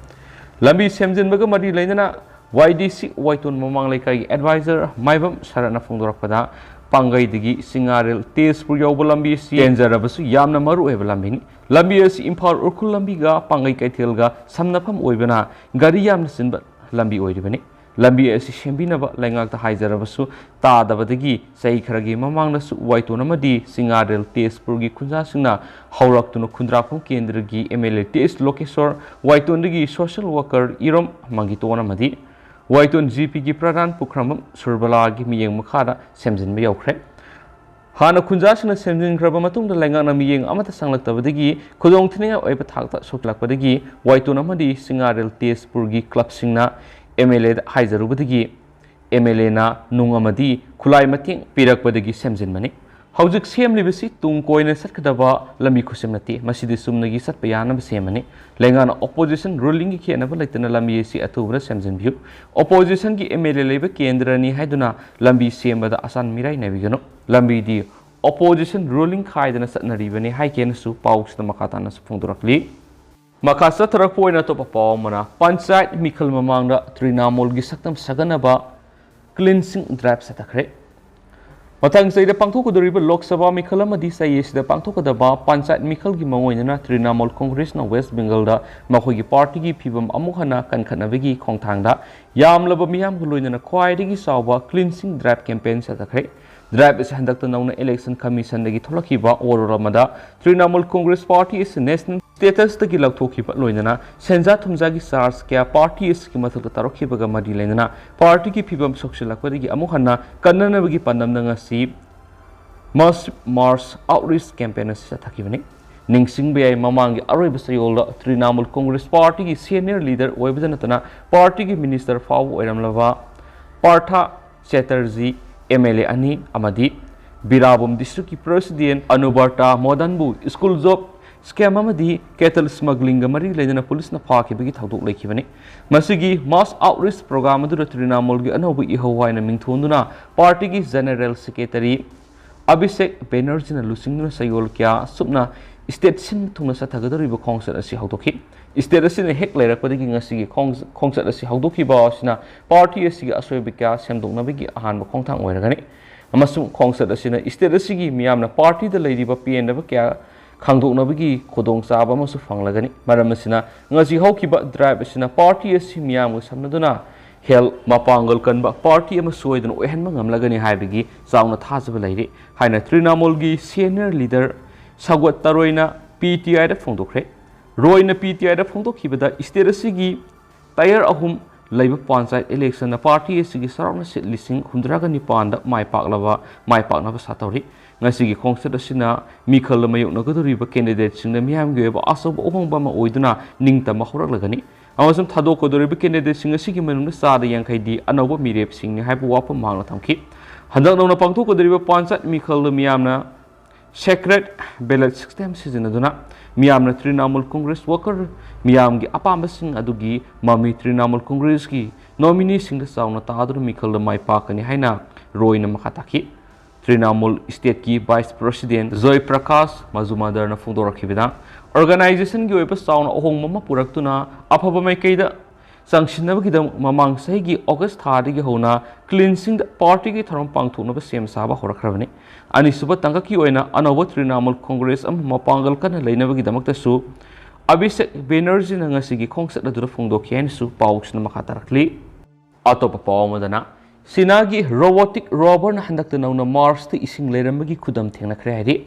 ꯂꯝꯕꯤ ꯁꯦꯝꯖꯤꯟꯕꯒ ꯃꯔꯤ ꯂꯩꯅꯅ ꯋꯥꯏ ꯗꯤ ꯁꯤ ꯋꯥꯏꯇꯣꯟ ꯃꯃꯥꯡ ꯂꯩꯀꯥꯏꯒꯤ ꯑꯦꯗꯚꯥꯏꯖꯔ ꯃꯥꯏꯕꯝ ꯁꯔꯠꯅ ꯐꯣꯡꯗꯣꯔꯛꯄꯗ, ꯄꯥꯡꯒꯩꯗꯒꯤ ꯆꯤꯡꯉꯥꯔꯦꯜ ꯇꯦꯖꯄꯨꯔ ꯌꯧꯕ ꯂꯝꯕꯤ ꯑꯁꯤ ꯇꯦꯟꯖꯔꯕꯁꯨ ꯌꯥꯝꯅ ꯃꯔꯨ ꯑꯣꯏꯕ ꯂꯝꯕꯤꯅꯤ꯫ ꯂꯝꯕꯤ ꯑꯁꯤ ꯏꯝꯐꯥꯜ ꯎꯈ꯭ꯔꯨꯜ ꯂꯝꯕꯤꯒ ꯄꯥꯡꯒꯩ ꯀꯩꯊꯦꯜꯒ ꯁꯝꯅꯐꯝ ꯑꯣꯏꯕꯅ ꯒꯥꯔꯤ ꯌꯥꯝꯅ ꯆꯤꯟꯕ ꯂꯝꯕꯤ ꯑꯣꯏꯔꯤꯕꯅꯤ꯫ ꯂꯝꯕꯤ ꯑꯁꯤ ꯁꯦꯝꯕꯤꯅꯕ ꯂꯩꯉꯥꯛꯇ ꯍꯥꯏꯖꯔꯕꯁꯨ ꯇꯥꯗꯕꯗꯒꯤ ꯆꯍꯤ ꯈꯔꯒꯤ ꯃꯃꯥꯡꯗꯁꯨ ꯋꯥꯏꯇꯣꯟ ꯑꯃꯗꯤ ꯆꯤꯡꯉꯥꯔꯦꯜ ꯇꯦꯖꯄꯨꯔꯒꯤ ꯈꯨꯟꯖꯥꯁꯤꯡꯅ ꯍꯧꯔꯛꯇꯨꯅ ꯈꯨꯟꯗ꯭ꯔꯥꯛꯄꯝ ꯀꯦꯟꯗ꯭ꯔꯒꯤ ꯑꯦꯝ ꯑꯦꯜ ꯑꯦ ꯇꯦꯖ ꯂꯣꯀꯦꯁꯣꯔ, ꯋꯥꯏꯇꯣꯟꯗꯒꯤ ꯁꯣꯁꯦꯜ ꯋꯥꯀꯔ ꯏꯔꯣꯝ ꯃꯪꯒꯤꯇꯣꯟ ꯑꯃꯗꯤ ꯋꯥꯏꯇꯣꯟ ꯖꯤ ꯄꯤꯒꯤ ꯄ꯭ꯔꯙꯥꯟ ꯄꯨꯈ꯭ꯔꯝꯕꯝ ꯁꯨꯔꯕꯂꯥꯒꯤ ꯃꯤꯠꯌꯦꯡ ꯃꯈꯥꯗ ꯁꯦꯝꯖꯤꯟꯕ ꯌꯧꯈ꯭ꯔꯦ꯫ ꯍꯥꯟꯅ ꯈꯨꯟꯖꯥꯁꯤꯡꯅ ꯁꯦꯝꯖꯤꯟꯈ꯭ꯔꯕ ꯃꯇꯨꯡꯗ ꯂꯩꯉꯥꯛꯅ ꯃꯤꯠꯌꯦꯡ ꯑꯃꯠꯇ ꯆꯪꯂꯛꯇꯕꯗꯒꯤ ꯈꯨꯗꯣꯡꯊꯤꯅꯤꯡꯉꯥꯏ ꯑꯣꯏꯕ ꯊꯥꯛꯇ ꯁꯣꯛꯂꯛꯄꯗꯒꯤ ꯋꯥꯏꯇꯣꯟ ꯑꯃꯗꯤ ꯆꯤꯡꯉꯥꯔꯦꯜ ꯇꯦꯖꯄꯨꯔꯒꯤ ꯀ꯭ꯂꯕꯁꯤꯡꯅ ꯑꯦꯝ ꯑꯦꯜ ꯑꯦꯗ ꯍꯥꯏꯖꯔꯨꯕꯗꯒꯤ ꯑꯦꯝ ꯑꯦꯜ ꯑꯦꯅ ꯅꯨꯡ ꯑꯃꯗꯤ ꯈꯨꯠꯂꯥꯏ ꯃꯇꯦꯡ ꯄꯤꯔꯛꯄꯗꯒꯤ ꯁꯦꯝꯖꯤꯟꯕꯅꯤ꯫ ꯍꯧꯖꯤꯛ ꯁꯦꯝꯂꯤꯕꯁꯤ ꯇꯨꯡ ꯀꯣꯏꯅ ꯆꯠꯀꯗꯕ ꯂꯝꯕꯤ ꯈꯨꯠꯁꯦꯝ ꯅꯠꯇꯦ, ꯃꯁꯤꯗꯤ ꯆꯨꯝꯅꯒꯤ ꯆꯠꯄ ꯌꯥꯅꯕ ꯁꯦꯝꯕꯅꯤ꯫ ꯂꯩꯉꯥꯛꯅ ꯑꯣꯄꯣꯖꯤꯁꯟ ꯔꯨꯂꯤꯡꯒꯤ ꯈꯦꯠꯅꯕ ꯂꯩꯇꯅ ꯂꯝꯕꯤ ꯑꯁꯤ ꯑꯊꯨꯕꯗ ꯁꯦꯝꯖꯤꯟꯕꯤꯌꯨ꯫ ꯑꯣꯄꯣꯖꯤꯁꯟꯒꯤ ꯑꯦꯝ ꯑꯦꯜ ꯑꯦ ꯂꯩꯕ ꯀꯦꯟꯗ꯭ꯔꯅꯤ ꯍꯥꯏꯗꯨꯅ ꯂꯝꯕꯤ ꯁꯦꯝꯕꯗ ꯑꯆꯥꯟ ꯃꯤꯔꯥꯏꯅꯕꯤꯒꯅꯨ꯫ ꯂꯝꯕꯤꯗꯤ ꯑꯣꯄꯣꯖꯤꯁꯟ ꯔꯨꯂꯤꯡ ꯈꯥꯏꯗꯅ ꯆꯠꯅꯔꯤꯕꯅꯤ ꯍꯥꯏꯒꯦꯅꯁꯨ ꯄꯥꯎꯁꯤꯗ ꯃꯈꯥ ꯇꯥꯅꯁꯨ ꯐꯣꯡꯗꯣꯔꯛꯂꯤ꯫ ꯃꯈꯥ ꯆꯠꯊꯔꯛꯄ ꯑꯣꯏꯅ ꯑꯇꯣꯞꯄ ꯄꯥꯎ ꯑꯃꯅ, ꯄꯟꯆꯥꯌꯠ ꯃꯤꯈꯜ ꯃꯃꯥꯡꯗ ꯇ꯭ꯔꯤꯅꯥꯃꯣꯜꯒꯤ ꯁꯛꯇꯝ ꯁꯥꯒꯠꯅꯕ ꯀ꯭ꯂꯤꯟꯁꯤꯡ ꯗ꯭ꯔꯥꯏꯚ ꯆꯠꯊꯈ꯭ꯔꯦ꯫ ꯃꯊꯪ ꯆꯍꯤꯗ ꯄꯥꯡꯊꯣꯛꯀꯗꯧꯔꯤꯕ ꯂꯣꯛ ꯁꯚꯥ ꯃꯤꯈꯜ ꯑꯃꯗꯤ ꯆꯍꯤ ꯑꯁꯤꯗ ꯄꯥꯡꯊꯣꯛꯀꯗꯕ ꯄꯟꯆꯥꯌꯠ ꯃꯤꯈꯜꯒꯤ ꯃꯑꯣꯡ ꯑꯣꯏꯅꯅ ꯇ꯭ꯔꯤꯅꯥꯃꯣꯜ ꯀꯣꯡꯒ꯭ꯔꯦꯁꯅ ꯋꯦꯁ ꯕꯦꯡꯒꯜꯗ ꯃꯈꯣꯏꯒꯤ ꯄꯥꯔꯇꯤꯒꯤ ꯐꯤꯕꯝ ꯑꯃꯨꯛ ꯍꯟꯅ ꯀꯟꯈꯠꯅꯕꯒꯤ ꯈꯣꯡꯊꯥꯡꯗ ꯌꯥꯝꯂꯕ ꯃꯤꯌꯥꯝꯒ ꯂꯣꯏꯅꯅ ꯈ꯭ꯋꯥꯏꯗꯒꯤ ꯆꯥꯎꯕ ꯀ꯭ꯂꯤꯟꯁꯤꯡ ꯗ꯭ꯔꯥꯏꯚ ꯀꯦꯝꯄꯦꯟ ꯆꯠꯊꯈ꯭ꯔꯦ꯫ ꯗ꯭ꯔꯥꯏꯕ ꯑꯁꯤ ꯍꯟꯗꯛꯇ ꯅꯧꯅ ꯏꯂꯦꯛꯁꯟ ꯀꯃꯤꯁꯟꯗꯒꯤ ꯊꯣꯛꯂꯛꯈꯤꯕ ꯋꯥꯔꯣꯜ ꯑꯃꯗ ꯇ꯭ꯔꯤꯅꯥꯃꯨꯜ ꯀꯣꯡꯒ꯭ꯔꯦꯁ ꯄꯥꯔꯇꯤ ꯑꯁꯤ ꯅꯦꯁꯅꯦꯜ ꯁ꯭ꯇꯦꯇꯁꯇꯒꯤ ꯂꯧꯊꯣꯛꯈꯤꯕ, ꯂꯣꯏꯅꯅ ꯁꯦꯟꯖꯥ ꯊꯨꯝꯖꯥꯒꯤ ꯆꯥꯔꯖ ꯀꯌꯥ ꯄꯥꯔꯇꯤ ꯑꯁꯤꯒꯤ ꯃꯊꯛꯇ ꯇꯥꯔꯛꯈꯤꯕꯒ ꯃꯔꯤ ꯂꯩꯅꯅ ꯄꯥꯔꯇꯤꯒꯤ ꯐꯤꯕꯝ ꯁꯣꯛꯆꯤꯜꯂꯛꯄꯗꯒꯤ ꯑꯃꯨꯛ ꯍꯟꯅ ꯀꯟꯅꯅꯕꯒꯤ ꯄꯥꯟꯗꯝꯅ ꯉꯁꯤ ꯃꯥꯁ ꯃꯥꯔꯁ ꯑꯥꯎꯠꯔꯤꯆ ꯀꯦꯝꯄꯦꯟ ꯑꯁꯤ ꯆꯠꯊꯈꯤꯕꯅꯤ꯫ ꯅꯤꯡꯁꯤꯡꯕ ꯌꯥꯏ, ꯃꯃꯥꯡꯒꯤ ꯑꯔꯣꯏꯕ ꯆꯌꯣꯜꯗ ꯇ꯭ꯔꯤꯅꯥꯃꯨꯜ ꯀꯣꯡꯒ꯭ꯔꯦꯁ ꯄꯥꯔꯇꯤꯒꯤ ꯁꯦꯅꯤꯌꯔ ꯂꯤꯗꯔ ꯑꯣꯏꯕꯗ ꯅꯠꯇꯅ ꯄꯥꯔꯇꯤꯒꯤ ꯃꯤꯅꯤꯁꯇꯔ ꯐꯥꯎꯕ ꯑꯣꯏꯔꯝꯂꯕ ꯄꯥꯔꯊ ꯆꯦꯇꯔꯖꯤ, ꯑꯦꯝ ꯑꯦꯜ ꯑꯦ ꯑꯅꯤ, ꯑꯃꯗꯤ ꯕꯤꯔꯥꯕꯨꯝ ꯗꯤꯁꯇ꯭ꯔꯤꯛꯀꯤ ꯄ꯭ꯔꯦꯁꯤꯗꯦꯟ ꯑꯅꯨꯕꯔꯇꯥ ꯃꯣꯗꯟꯕꯨ ꯁ꯭ꯀꯨꯜ ꯖꯣꯕ ꯁ꯭ꯀꯦꯝ ꯑꯃꯗꯤ ꯀꯦꯇꯜ ꯁ꯭ꯃꯒ꯭ꯂꯤꯡꯒ ꯃꯔꯤ ꯂꯩꯅꯅ ꯄꯨꯂꯤꯁꯅ ꯐꯥꯈꯤꯕꯒꯤ ꯊꯧꯗꯣꯛ ꯂꯩꯈꯤꯕꯅꯤ꯫ ꯃꯁꯤꯒꯤ ꯃꯥꯁ ꯑꯥꯎꯠꯔꯤꯆ ꯄ꯭ꯔꯣꯒ꯭ꯔꯥꯝ ꯑꯗꯨꯗ ꯇ꯭ꯔꯤꯅꯥꯃꯨꯜꯒꯤ ꯑꯅꯧꯕ ꯏꯍꯧ ꯍꯥꯏꯅ ꯃꯤꯡꯊꯣꯟꯗꯨꯅ ꯄꯥꯔꯇꯤꯒꯤ ꯖꯦꯅꯔꯦꯜ ꯁꯦꯀ꯭ꯔꯦꯇꯔꯤ ꯑꯕꯤꯁꯦꯛ ꯕꯦꯅꯔꯖꯤꯅ ꯂꯨꯆꯤꯡꯗꯨꯅ ꯆꯌꯣꯜ ꯀꯌꯥ ꯁꯨꯞꯅ ꯁ꯭ꯇꯦꯠ ꯁꯤꯟꯕ ꯊꯨꯡꯅ ꯆꯠꯊꯒꯗꯧꯔꯤꯕ ꯈꯣꯡꯆꯠ ꯑꯁꯤ ꯍꯧꯗꯣꯛꯈꯤ꯫ ꯁ꯭ꯇꯦꯠ ꯑꯁꯤꯅ ꯍꯦꯛ ꯂꯩꯔꯛꯄꯗꯒꯤ ꯉꯁꯤꯒꯤ ꯈꯣꯡ-, ꯈꯣꯡꯆꯠ ꯑꯁꯤ ꯍꯧꯗꯣꯛꯈꯤꯕ ꯑꯁꯤꯅ ꯄꯥꯔꯇꯤ ꯑꯁꯤꯒꯤ ꯑꯁꯣꯏꯕ ꯀꯌꯥ ꯁꯦꯝꯗꯣꯛꯅꯕꯒꯤ ꯑꯍꯥꯟꯕ ꯈꯣꯡꯊꯥꯡ ꯑꯣꯏꯔꯒꯅꯤ꯫ ꯑꯃꯁꯨꯡ ꯈꯣꯡꯆꯠ ꯑꯁꯤꯅ ꯁ꯭ꯇꯦꯠ ꯑꯁꯤꯒꯤ ꯃꯤꯌꯥꯝꯅ ꯄꯥꯔꯇꯤꯗ ꯂꯩꯔꯤꯕ ꯄꯦꯟꯗꯕ ꯀꯌꯥ ꯈꯪꯗꯣꯛꯅꯕꯒꯤ ꯈꯨꯗꯣꯡꯆꯥꯕ ꯑꯃꯁꯨ ꯐꯪꯂꯒꯅꯤ꯫ ꯃꯔꯝ ꯑꯁꯤꯅ, ꯉꯁꯤ ꯍꯧꯈꯤꯕ ꯗ꯭ꯔꯥꯏꯕ ꯑꯁꯤꯅ ꯄꯥꯔꯇꯤ ꯑꯁꯤ ꯃꯤꯌꯥꯝꯒ ꯁꯝꯅꯗꯨꯅ ꯍꯦꯜ ꯃꯄꯥꯡꯒꯜ ꯀꯟꯕ ꯄꯥꯔꯇꯤ ꯑꯃ ꯁꯣꯏꯗꯅ ꯑꯣꯏꯍꯟꯕ ꯉꯝꯂꯒꯅꯤ ꯍꯥꯏꯕꯒꯤ ꯆꯥꯎꯅ ꯊꯥꯖꯕ ꯂꯩꯔꯤ ꯍꯥꯏꯅ ꯇ꯭ꯔꯤꯅꯥꯃꯨꯜꯒꯤ ꯁꯦꯅꯤꯌꯔ ꯂꯤꯗꯔ ꯁꯒꯣꯠ ꯇꯔꯣꯏꯅ ꯄꯤ ꯇꯤ ꯑꯥꯏꯗ ꯐꯣꯡꯗꯣꯛꯈ꯭ꯔꯦ꯫ ꯔꯣꯏꯅ ꯄꯤ ꯇꯤ ꯑꯥꯏꯗ ꯐꯣꯡꯗꯣꯛꯈꯤꯕꯗ, ꯁ꯭ꯇꯦꯠ ꯑꯁꯤꯒꯤ ꯇꯥꯌꯔ ꯑꯍꯨꯝ ꯂꯩꯕ ꯄꯟꯆꯥꯌꯠ ꯏꯂꯦꯛꯁꯟꯗ ꯄꯥꯔꯇꯤ ꯑꯁꯤꯒꯤ ꯆꯥꯎꯔꯥꯛꯅ ꯁꯤꯠ ꯂꯤꯁꯤꯡ ꯍꯨꯝꯗ꯭ꯔꯥꯒ ꯅꯤꯄꯥꯟꯗ ꯃꯥꯏ ꯄꯥꯛꯂꯕ, ꯃꯥꯏ ꯄꯥꯛꯅꯕ ꯁꯥꯇꯧꯔꯤ꯫ ꯉꯁꯤꯒꯤ ꯈꯣꯡꯆꯠ ꯑꯁꯤꯅ ꯃꯤꯈꯜꯗ ꯃꯥꯌꯣꯛꯅꯒꯗꯧꯔꯤꯕ ꯀꯦꯟꯗꯤꯗꯦꯠꯁꯤꯡꯗ ꯃꯤꯌꯥꯝꯒꯤ ꯑꯣꯏꯕ ꯑꯆꯧꯕ ꯑꯍꯣꯡꯕ ꯑꯃ ꯑꯣꯏꯗꯨꯅ ꯅꯤꯡꯇꯝꯕ ꯍꯧꯔꯛꯂꯒꯅꯤ꯫ ꯑꯃꯁꯨꯡ ꯊꯥꯗꯣꯛꯀꯗꯧꯔꯤꯕ ꯀꯦꯟꯗꯤꯗꯦꯠꯁꯤꯡ ꯑꯁꯤꯒꯤ ꯃꯅꯨꯡꯗ ꯆꯥꯗ ꯌꯥꯡꯈꯩꯗꯤ ꯑꯅꯧꯕ ꯃꯤꯔꯦꯞꯁꯤꯡꯅꯤ ꯍꯥꯏꯕ ꯋꯥꯐꯝ ꯃꯍꯥꯛꯅ ꯊꯝꯈꯤ꯫ ꯍꯟꯗꯛ ꯅꯧꯅ ꯄꯥꯡꯊꯣꯛꯀꯗꯧꯔꯤꯕ ꯄꯟꯆꯥꯌꯠ ꯃꯤꯈꯜꯗ ꯃꯤꯌꯥꯝꯅ ꯁꯦꯀ꯭ꯔꯦꯠ ꯕꯦꯂꯦꯠ ꯁꯤꯁꯇꯦꯝ ꯁꯤꯖꯤꯟꯅꯗꯨꯅ ꯃꯤꯌꯥꯝꯅ ꯇ꯭ꯔꯤꯅꯥꯃꯨꯜ ꯀꯣꯡꯒ꯭ꯔꯦꯁ ꯋꯥꯀꯔ ꯃꯤꯌꯥꯝꯒꯤ ꯑꯄꯥꯝꯕꯁꯤꯡ ꯑꯗꯨꯒꯤ ꯃꯃꯤ ꯇ꯭ꯔꯤꯅꯥꯃꯨꯜ ꯀꯣꯡꯒ꯭ꯔꯦꯁꯀꯤ ꯅꯣꯃꯤꯅꯤꯁꯤꯡꯗ ꯆꯥꯎꯅ ꯇꯥꯗꯨꯅ ꯃꯤꯈꯜꯗ ꯃꯥꯏ ꯄꯥꯛꯀꯅꯤ ꯍꯥꯏꯅ ꯔꯣꯏꯅ ꯃꯈꯥ ꯇꯥꯈꯤ꯫ ꯇ꯭ꯔꯤꯅꯥꯃꯨꯜ ꯁ꯭ꯇꯦꯠꯀꯤ ꯚꯥꯏꯁ ꯄ꯭ꯔꯦꯁꯤꯗꯦꯟ ꯖꯣꯏ ꯄ꯭ꯔꯀꯥꯁ ꯃꯖꯨꯃꯗꯔꯅ ꯐꯣꯡꯗꯣꯔꯛꯈꯤꯕꯗ, ꯑꯣꯔꯒꯅꯥꯏꯖꯦꯁꯟꯒꯤ ꯑꯣꯏꯕ ꯆꯥꯎꯅ ꯑꯍꯣꯡꯕ ꯑꯃ ꯄꯨꯔꯛꯇꯨꯅ ꯑꯐꯕ ꯃꯥꯏꯀꯩꯗ ꯆꯪꯁꯤꯟꯅꯕꯒꯤꯗꯃꯛ ꯃꯃꯥꯡ ꯆꯍꯤꯒꯤ ꯑꯣꯒꯁ ꯊꯥꯗꯒꯤ ꯍꯧꯅ ꯀ꯭ꯂꯤꯟꯁꯤꯡꯗ ꯄꯥꯔꯇꯤꯒꯤ ꯊꯧꯔꯝ ꯄꯥꯡꯊꯣꯛꯅꯕ ꯁꯦꯝ ꯁꯥꯕ ꯍꯧꯔꯛꯈ꯭ꯔꯕꯅꯤ꯫ ꯑꯅꯤꯁꯨꯕ ꯇꯥꯡꯀꯛꯀꯤ ꯑꯣꯏꯅ ꯑꯅꯧꯕ ꯇ꯭ꯔꯤꯅꯥꯃꯨꯜ ꯀꯣꯡꯒ꯭ꯔꯦꯁ ꯑꯃ ꯃꯄꯥꯡꯒꯜ ꯀꯟꯅ ꯂꯩꯅꯕꯒꯤꯗꯃꯛꯇꯁꯨ ꯑꯚꯤꯁꯦꯛ ꯕꯦꯅꯔꯖꯤꯅ ꯉꯁꯤꯒꯤ ꯈꯣꯡꯆꯠ ꯑꯗꯨꯗ ꯐꯣꯡꯗꯣꯛꯈꯤ ꯍꯥꯏꯅꯁꯨ ꯄꯥꯎꯁꯤꯅ ꯃꯈꯥ ꯇꯥꯔꯛꯂꯤ꯫ ꯑꯇꯣꯞꯄ ꯄꯥꯎ ꯑꯃꯗꯅ, ꯆꯤꯅꯥꯒꯤ robotic roverꯅ ꯍꯟꯗꯛꯇ ꯅꯧꯅ Marsꯇ ꯏꯁꯤꯡ ꯂꯩꯔꯝꯕꯒꯤ ꯈꯨꯗꯝ ꯊꯦꯡꯅꯈ꯭ꯔꯦ ꯍꯥꯏꯔꯤ꯫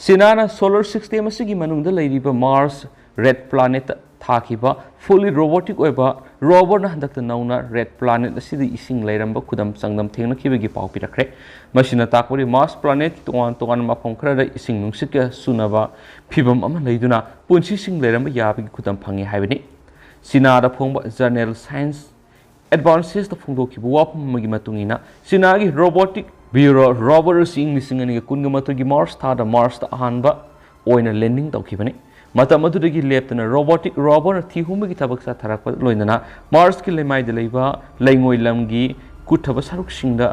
ꯆꯤꯅꯥꯅ solar system ꯑꯁꯤꯒꯤ ꯃꯅꯨꯡꯗ ꯂꯩꯔꯤꯕ Mars red planetꯇ ꯊꯥꯈꯤꯕ fully robotic ꯑꯣꯏꯕ roverꯅ ꯍꯟꯗꯛꯇ ꯅꯧꯅ red planet ꯑꯁꯤꯗ ꯏꯁꯤꯡ ꯂꯩꯔꯝꯕ ꯈꯨꯗꯝ ꯆꯥꯡꯗꯝ ꯊꯦꯡꯅꯈꯤꯕꯒꯤ ꯄꯥꯎ ꯄꯤꯔꯛꯈ꯭ꯔꯦ꯫ ꯃꯁꯤꯅ ꯇꯥꯛꯄꯗꯤ Mars planetꯀꯤ ꯇꯣꯉꯥꯟ ꯇꯣꯉꯥꯟꯕ ꯃꯐꯝ ꯈꯔꯗ ꯏꯁꯤꯡ ꯅꯨꯡꯁꯤꯠꯀ ꯆꯨꯅꯕ ꯐꯤꯚꯝ ꯑꯃ ꯂꯩꯗꯨꯅ ꯄꯨꯟꯁꯤꯁꯤꯡ ꯂꯩꯔꯝꯕ ꯌꯥꯕꯒꯤ ꯈꯨꯗꯝ ꯐꯪꯉꯤ ꯍꯥꯏꯕꯅꯤ꯫ ꯆꯤꯅꯥꯗ ꯐꯣꯡꯕ journal Science Advances ꯇ ꯐꯣꯡꯗꯣꯛꯈꯤꯕ ꯋꯥꯐꯝ ꯑꯃꯒꯤ ꯃꯇꯨꯡ ꯏꯟꯅ, ꯆꯤꯅꯥꯒꯤ robotic Vireo rover ꯑꯁꯤ ꯏꯪ ꯂꯤꯁꯤꯡ ꯑꯅꯤꯒ ꯀꯨꯟꯒ ꯃꯥꯊꯣꯏꯒꯤ March ꯊꯥꯗ Mars ꯇ ꯑꯍꯥꯟꯕ ꯑꯣꯏꯅ landing ꯇꯧꯈꯤꯕꯅꯤ꯫ ꯃꯇꯝ ꯑꯗꯨꯗꯒꯤ ꯂꯦꯞꯇꯅ robotic rover ꯅ ꯊꯤꯍꯨꯝꯕꯒꯤ ꯊꯕꯛ ꯆꯠꯊꯔꯛꯄ ꯂꯣꯏꯅꯅ Mars ꯀꯤ ꯂꯩꯃꯥꯏꯗ ꯂꯩꯕ ꯂꯩꯉꯣꯏ ꯂꯝꯒꯤ ꯀꯨꯠꯊꯕ ꯁꯔꯨꯛꯁꯤꯡꯗ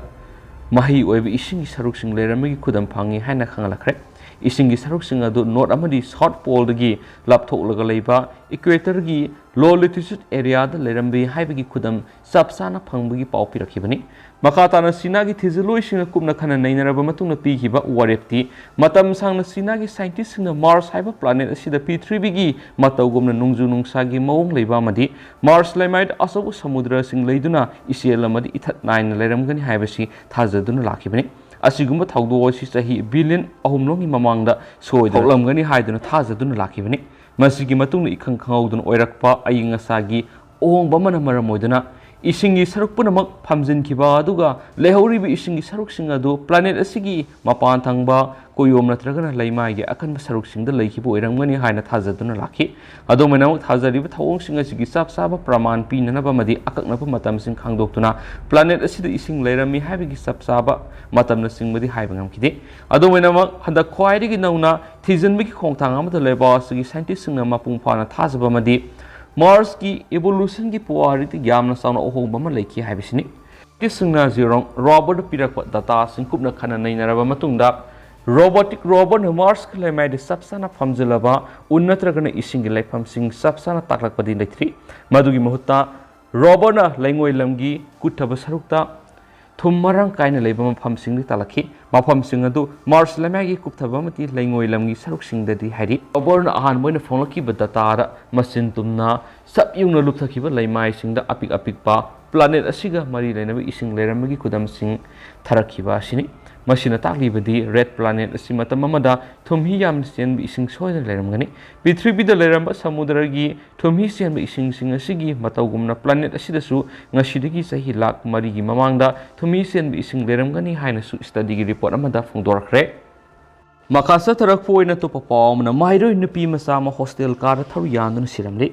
ꯃꯍꯩ ꯑꯣꯏꯕ ꯏꯁꯤꯡꯒꯤ ꯁꯔꯨꯛꯁꯤꯡ ꯂꯩꯔꯝꯕꯒꯤ ꯈꯨꯗꯝ ꯐꯪꯉꯤ ꯍꯥꯏꯅ ꯈꯪꯍꯜꯂꯛꯈ꯭ꯔꯦ꯫ ꯏꯁꯤꯡꯒꯤ ꯁꯔꯨꯛꯁꯤꯡ ꯑꯗꯨ North ꯑꯃꯗꯤ South Pole ꯗꯒꯤ ꯂꯥꯞꯊꯣꯛꯂꯒ ꯂꯩꯕ equator ꯒꯤ low latitude area ꯗ ꯂꯩꯔꯝꯕ ꯍꯥꯏꯕꯒꯤ ꯈꯨꯗꯝ ꯆꯞ ꯆꯥꯅ ꯐꯪꯕꯒꯤ ꯄꯥꯎ ꯄꯤꯔꯛꯈꯤꯕꯅꯤ꯫ ꯃꯈꯥ ꯇꯥꯅ ꯆꯤꯅꯥꯒꯤ ꯊꯤꯖꯤꯜꯂꯣꯏꯁꯤꯡꯅ ꯀꯨꯞꯅ ꯈꯟꯅ ꯅꯩꯅꯔꯕ ꯃꯇꯨꯡꯗ ꯄꯤꯈꯤꯕ ꯋꯥꯔꯦꯞꯇꯤ, ꯃꯇꯝ ꯁꯥꯡꯅ ꯆꯤꯅꯥꯒꯤ scientist ꯁꯤꯡꯅ Mars ꯍꯥꯏꯕ planet ꯑꯁꯤꯗ ꯄ꯭ꯔꯤꯊꯤꯕꯤꯒꯤ ꯃꯇꯧꯒꯨꯝꯅ ꯅꯣꯡꯖꯨ ꯅꯨꯡꯁꯥꯒꯤ ꯃꯑꯣꯡ ꯂꯩꯕ ꯑꯃꯗꯤ Mars ꯂꯩꯃꯥꯏꯗ ꯑꯆꯧꯕ ꯁꯃꯨꯗ꯭ꯔꯁꯤꯡ ꯂꯩꯗꯨꯅ ꯏꯆꯦꯜ ꯑꯃꯗꯤ ꯏꯊꯠ ꯅꯥꯏꯅ ꯂꯩꯔꯝꯒꯅꯤ ꯍꯥꯏꯕꯁꯤ ꯊꯥꯖꯗꯨꯅ ꯂꯥꯛꯈꯤꯕꯅꯤ꯫ ꯑꯁꯤꯒꯨꯝꯕ ꯊꯧꯗꯣꯛ ꯑꯁꯤ ꯆꯍꯤ billion ꯑꯍꯨꯝ ꯂꯣꯝꯒꯤ ꯃꯃꯥꯡꯗ ꯁꯣꯏꯗꯅ ꯊꯣꯛꯂꯝꯒꯅꯤ ꯍꯥꯏꯗꯨꯅ ꯊꯥꯖꯗꯨꯅ ꯂꯥꯛꯈꯤꯕꯅꯤ꯫ ꯃꯁꯤꯒꯤ ꯃꯇꯨꯡꯗ ꯏꯈꯪ ꯈꯪꯍꯧꯗꯅ ꯑꯣꯏꯔꯛꯄ ꯑꯏꯪ ꯑꯁꯥꯒꯤ ꯑꯍꯣꯡꯕ ꯑꯃꯅ ꯃꯔꯝ ꯑꯣꯏꯗꯨꯅ ꯏꯁꯤꯡꯒꯤ ꯁꯔꯨꯛ ꯄꯨꯝꯅꯃꯛ ꯐꯝꯖꯤꯟꯈꯤꯕ ꯑꯗꯨꯒ ꯂꯩꯍꯧꯔꯤꯕ ꯏꯁꯤꯡꯒꯤ ꯁꯔꯨꯛꯁꯤꯡ ꯑꯗꯨ planet ꯑꯁꯤꯒꯤ ꯃꯄꯥꯟ ꯊꯪꯕ ꯀꯣꯌꯣꯝ ꯅꯠꯇ꯭ꯔꯒꯅ ꯂꯩꯃꯥꯏꯒꯤ ꯑꯀꯟꯕ ꯁꯔꯨꯛꯁꯤꯡꯗ ꯂꯩꯈꯤꯕ ꯑꯣꯏꯔꯝꯒꯅꯤ ꯍꯥꯏꯅ ꯊꯥꯖꯗꯨꯅ ꯂꯥꯛꯈꯤ꯫ ꯑꯗꯨꯝ ꯑꯣꯏꯅꯃꯛ, ꯊꯥꯖꯔꯤꯕ ꯊꯧꯑꯣꯡꯁꯤꯡ ꯑꯁꯤꯒꯤ ꯆꯞ ꯆꯥꯕ ꯄ꯭ꯔꯃꯥꯟ ꯄꯤꯅꯅꯕ ꯑꯃꯗꯤ ꯑꯀꯛꯅꯕ ꯃꯇꯝꯁꯤꯡ ꯈꯪꯗꯣꯛꯇꯨꯅ planet ꯑꯁꯤꯗ ꯏꯁꯤꯡ ꯂꯩꯔꯝꯃꯤ ꯍꯥꯏꯕꯒꯤ ꯆꯞ ꯆꯥꯕ ꯃꯇꯝꯅꯆꯤꯡꯕꯗꯤ ꯍꯥꯏꯕ ꯉꯝꯈꯤꯗꯦ꯫ ꯑꯗꯨꯝ ꯑꯣꯏꯅꯃꯛ, ꯍꯟꯗꯛ ꯈ꯭ꯋꯥꯏꯗꯒꯤ ꯅꯧꯅ ꯊꯤꯖꯤꯟꯕꯒꯤ ꯈꯣꯡꯊꯥꯡ ꯑꯃꯗ ꯂꯩꯕꯥꯛ ꯑꯁꯤꯒꯤ scientist ꯁꯤꯡꯅ ꯃꯄꯨꯡ ꯐꯥꯅ ꯊꯥꯖꯕ ꯑꯃꯗꯤ Mars ꯀꯤ evolution ꯒꯤ ꯄꯨꯋꯥꯔꯤꯗ ꯌꯥꯝꯅ ꯆꯥꯎꯅ ꯑꯍꯣꯡꯕ ꯑꯃ ꯂꯩꯈꯤ ꯍꯥꯏꯕꯁꯤꯅꯤ꯫ Scientist ꯁꯤꯡꯅ Zhurong rover ꯗ ꯄꯤꯔꯛꯄ data ꯁꯤꯡ ꯀꯨꯞꯅ ꯈꯟꯅ ꯅꯩꯅꯔꯕ ꯃꯇꯨꯡꯗ, robotic rover ꯅ Mars ꯀꯤ ꯂꯩꯃꯥꯏꯗ ꯆꯞ ꯆꯥꯅ ꯐꯝꯖꯤꯜꯂꯕ ꯎꯟ ꯅꯠꯇ꯭ꯔꯒꯅ ꯏꯁꯤꯡꯒꯤ ꯂꯩꯐꯝꯁꯤꯡ ꯆꯞ ꯆꯥꯅ ꯇꯥꯛꯂꯛꯄꯗꯤ ꯂꯩꯇ꯭ꯔꯤ꯫ ꯃꯗꯨꯒꯤ ꯃꯍꯨꯠꯇ, rover ꯅ ꯂꯩꯉꯣꯏ ꯂꯝꯒꯤ ꯀꯨꯠꯊꯕ ꯁꯔꯨꯛꯇ ꯊꯨꯝ ꯃꯔꯥꯡ ꯀꯥꯏꯅ ꯂꯩꯕ ꯃꯐꯝꯁꯤꯡꯗ ꯇꯥꯛꯂꯛꯈꯤ꯫ ꯃꯐꯝꯁꯤꯡ ꯑꯗꯨ Mars ꯂꯩꯃꯥꯏꯒꯤ ꯀꯨꯞꯊꯕ ꯑꯃꯗꯤ ꯂꯩꯉꯣꯏ ꯂꯝꯒꯤ ꯁꯔꯨꯛꯁꯤꯡꯗꯗꯤ ꯍꯥꯏꯔꯤ꯫ Rover ꯅ ꯑꯍꯥꯟꯕ ꯑꯣꯏꯅ ꯐꯣꯡꯂꯛꯈꯤꯕ data ꯗ ꯃꯆꯤꯟ ꯇꯨꯝꯅ ꯆꯞ ꯌꯨꯡꯅ ꯂꯨꯞꯊꯈꯤꯕ ꯂꯩꯃꯥꯏꯁꯤꯡꯗ ꯑꯄꯤꯛ ꯑꯄꯤꯛꯄ ꯄ꯭ꯂꯥꯅꯦꯠ ꯑꯁꯤꯒ ꯃꯔꯤ ꯂꯩꯅꯕ ꯏꯁꯤꯡ ꯂꯩꯔꯝꯕꯒꯤ ꯈꯨꯗꯝꯁꯤꯡ ꯊꯥꯔꯛꯈꯤꯕ ꯑꯁꯤꯅꯤ꯫ ꯃꯁꯤꯅ ꯇꯥꯛꯂꯤꯕꯗꯤ ꯔꯦꯗ ꯄ꯭ꯂꯥꯅꯦꯠ ꯑꯁꯤ ꯃꯇꯝ ꯑꯃꯗ ꯊꯨꯝꯍꯤ ꯌꯥꯝꯅ ꯆꯦꯟꯕ ꯏꯁꯤꯡ ꯁꯣꯏꯗꯅ ꯂꯩꯔꯝꯒꯅꯤ꯫ ꯄ꯭ꯔꯤꯊꯤꯕꯤꯗ ꯂꯩꯔꯝꯕ ꯁꯃꯨꯗ꯭ꯔꯒꯤ ꯊꯨꯝꯍꯤ ꯆꯦꯟꯕ ꯏꯁꯤꯡꯁꯤꯡ ꯑꯁꯤꯒꯤ ꯃꯇꯧꯒꯨꯝꯅ ꯄ꯭ꯂꯥꯅꯦꯠ ꯑꯁꯤꯗꯁꯨ ꯉꯁꯤꯗꯒꯤ ꯆꯍꯤ ꯂꯥꯈ ꯃꯔꯤꯒꯤ ꯃꯃꯥꯡꯗ ꯊꯨꯝꯍꯤ ꯆꯦꯟꯕ ꯏꯁꯤꯡ ꯂꯩꯔꯝꯒꯅꯤ ꯍꯥꯏꯅꯁꯨ ꯁ꯭ꯇꯗꯤꯒꯤ ꯔꯤꯄꯣꯔꯠ ꯑꯃꯗ ꯐꯣꯡꯗꯣꯔꯛꯈ꯭ꯔꯦ꯫ ꯃꯈꯥ ꯆꯠꯊꯔꯛꯄ ꯑꯣꯏꯅ ꯑꯇꯣꯞꯄ ꯄꯥꯎ ꯑꯃꯅ, ꯃꯍꯩꯔꯣꯏ ꯅꯨꯄꯤ ꯃꯆꯥ ꯑꯃ ꯍꯣꯁꯇꯦꯜ ꯀꯥꯗ ꯊꯧꯔꯤ ꯌꯥꯟꯗꯨꯅ ꯁꯤꯔꯝꯂꯦ꯫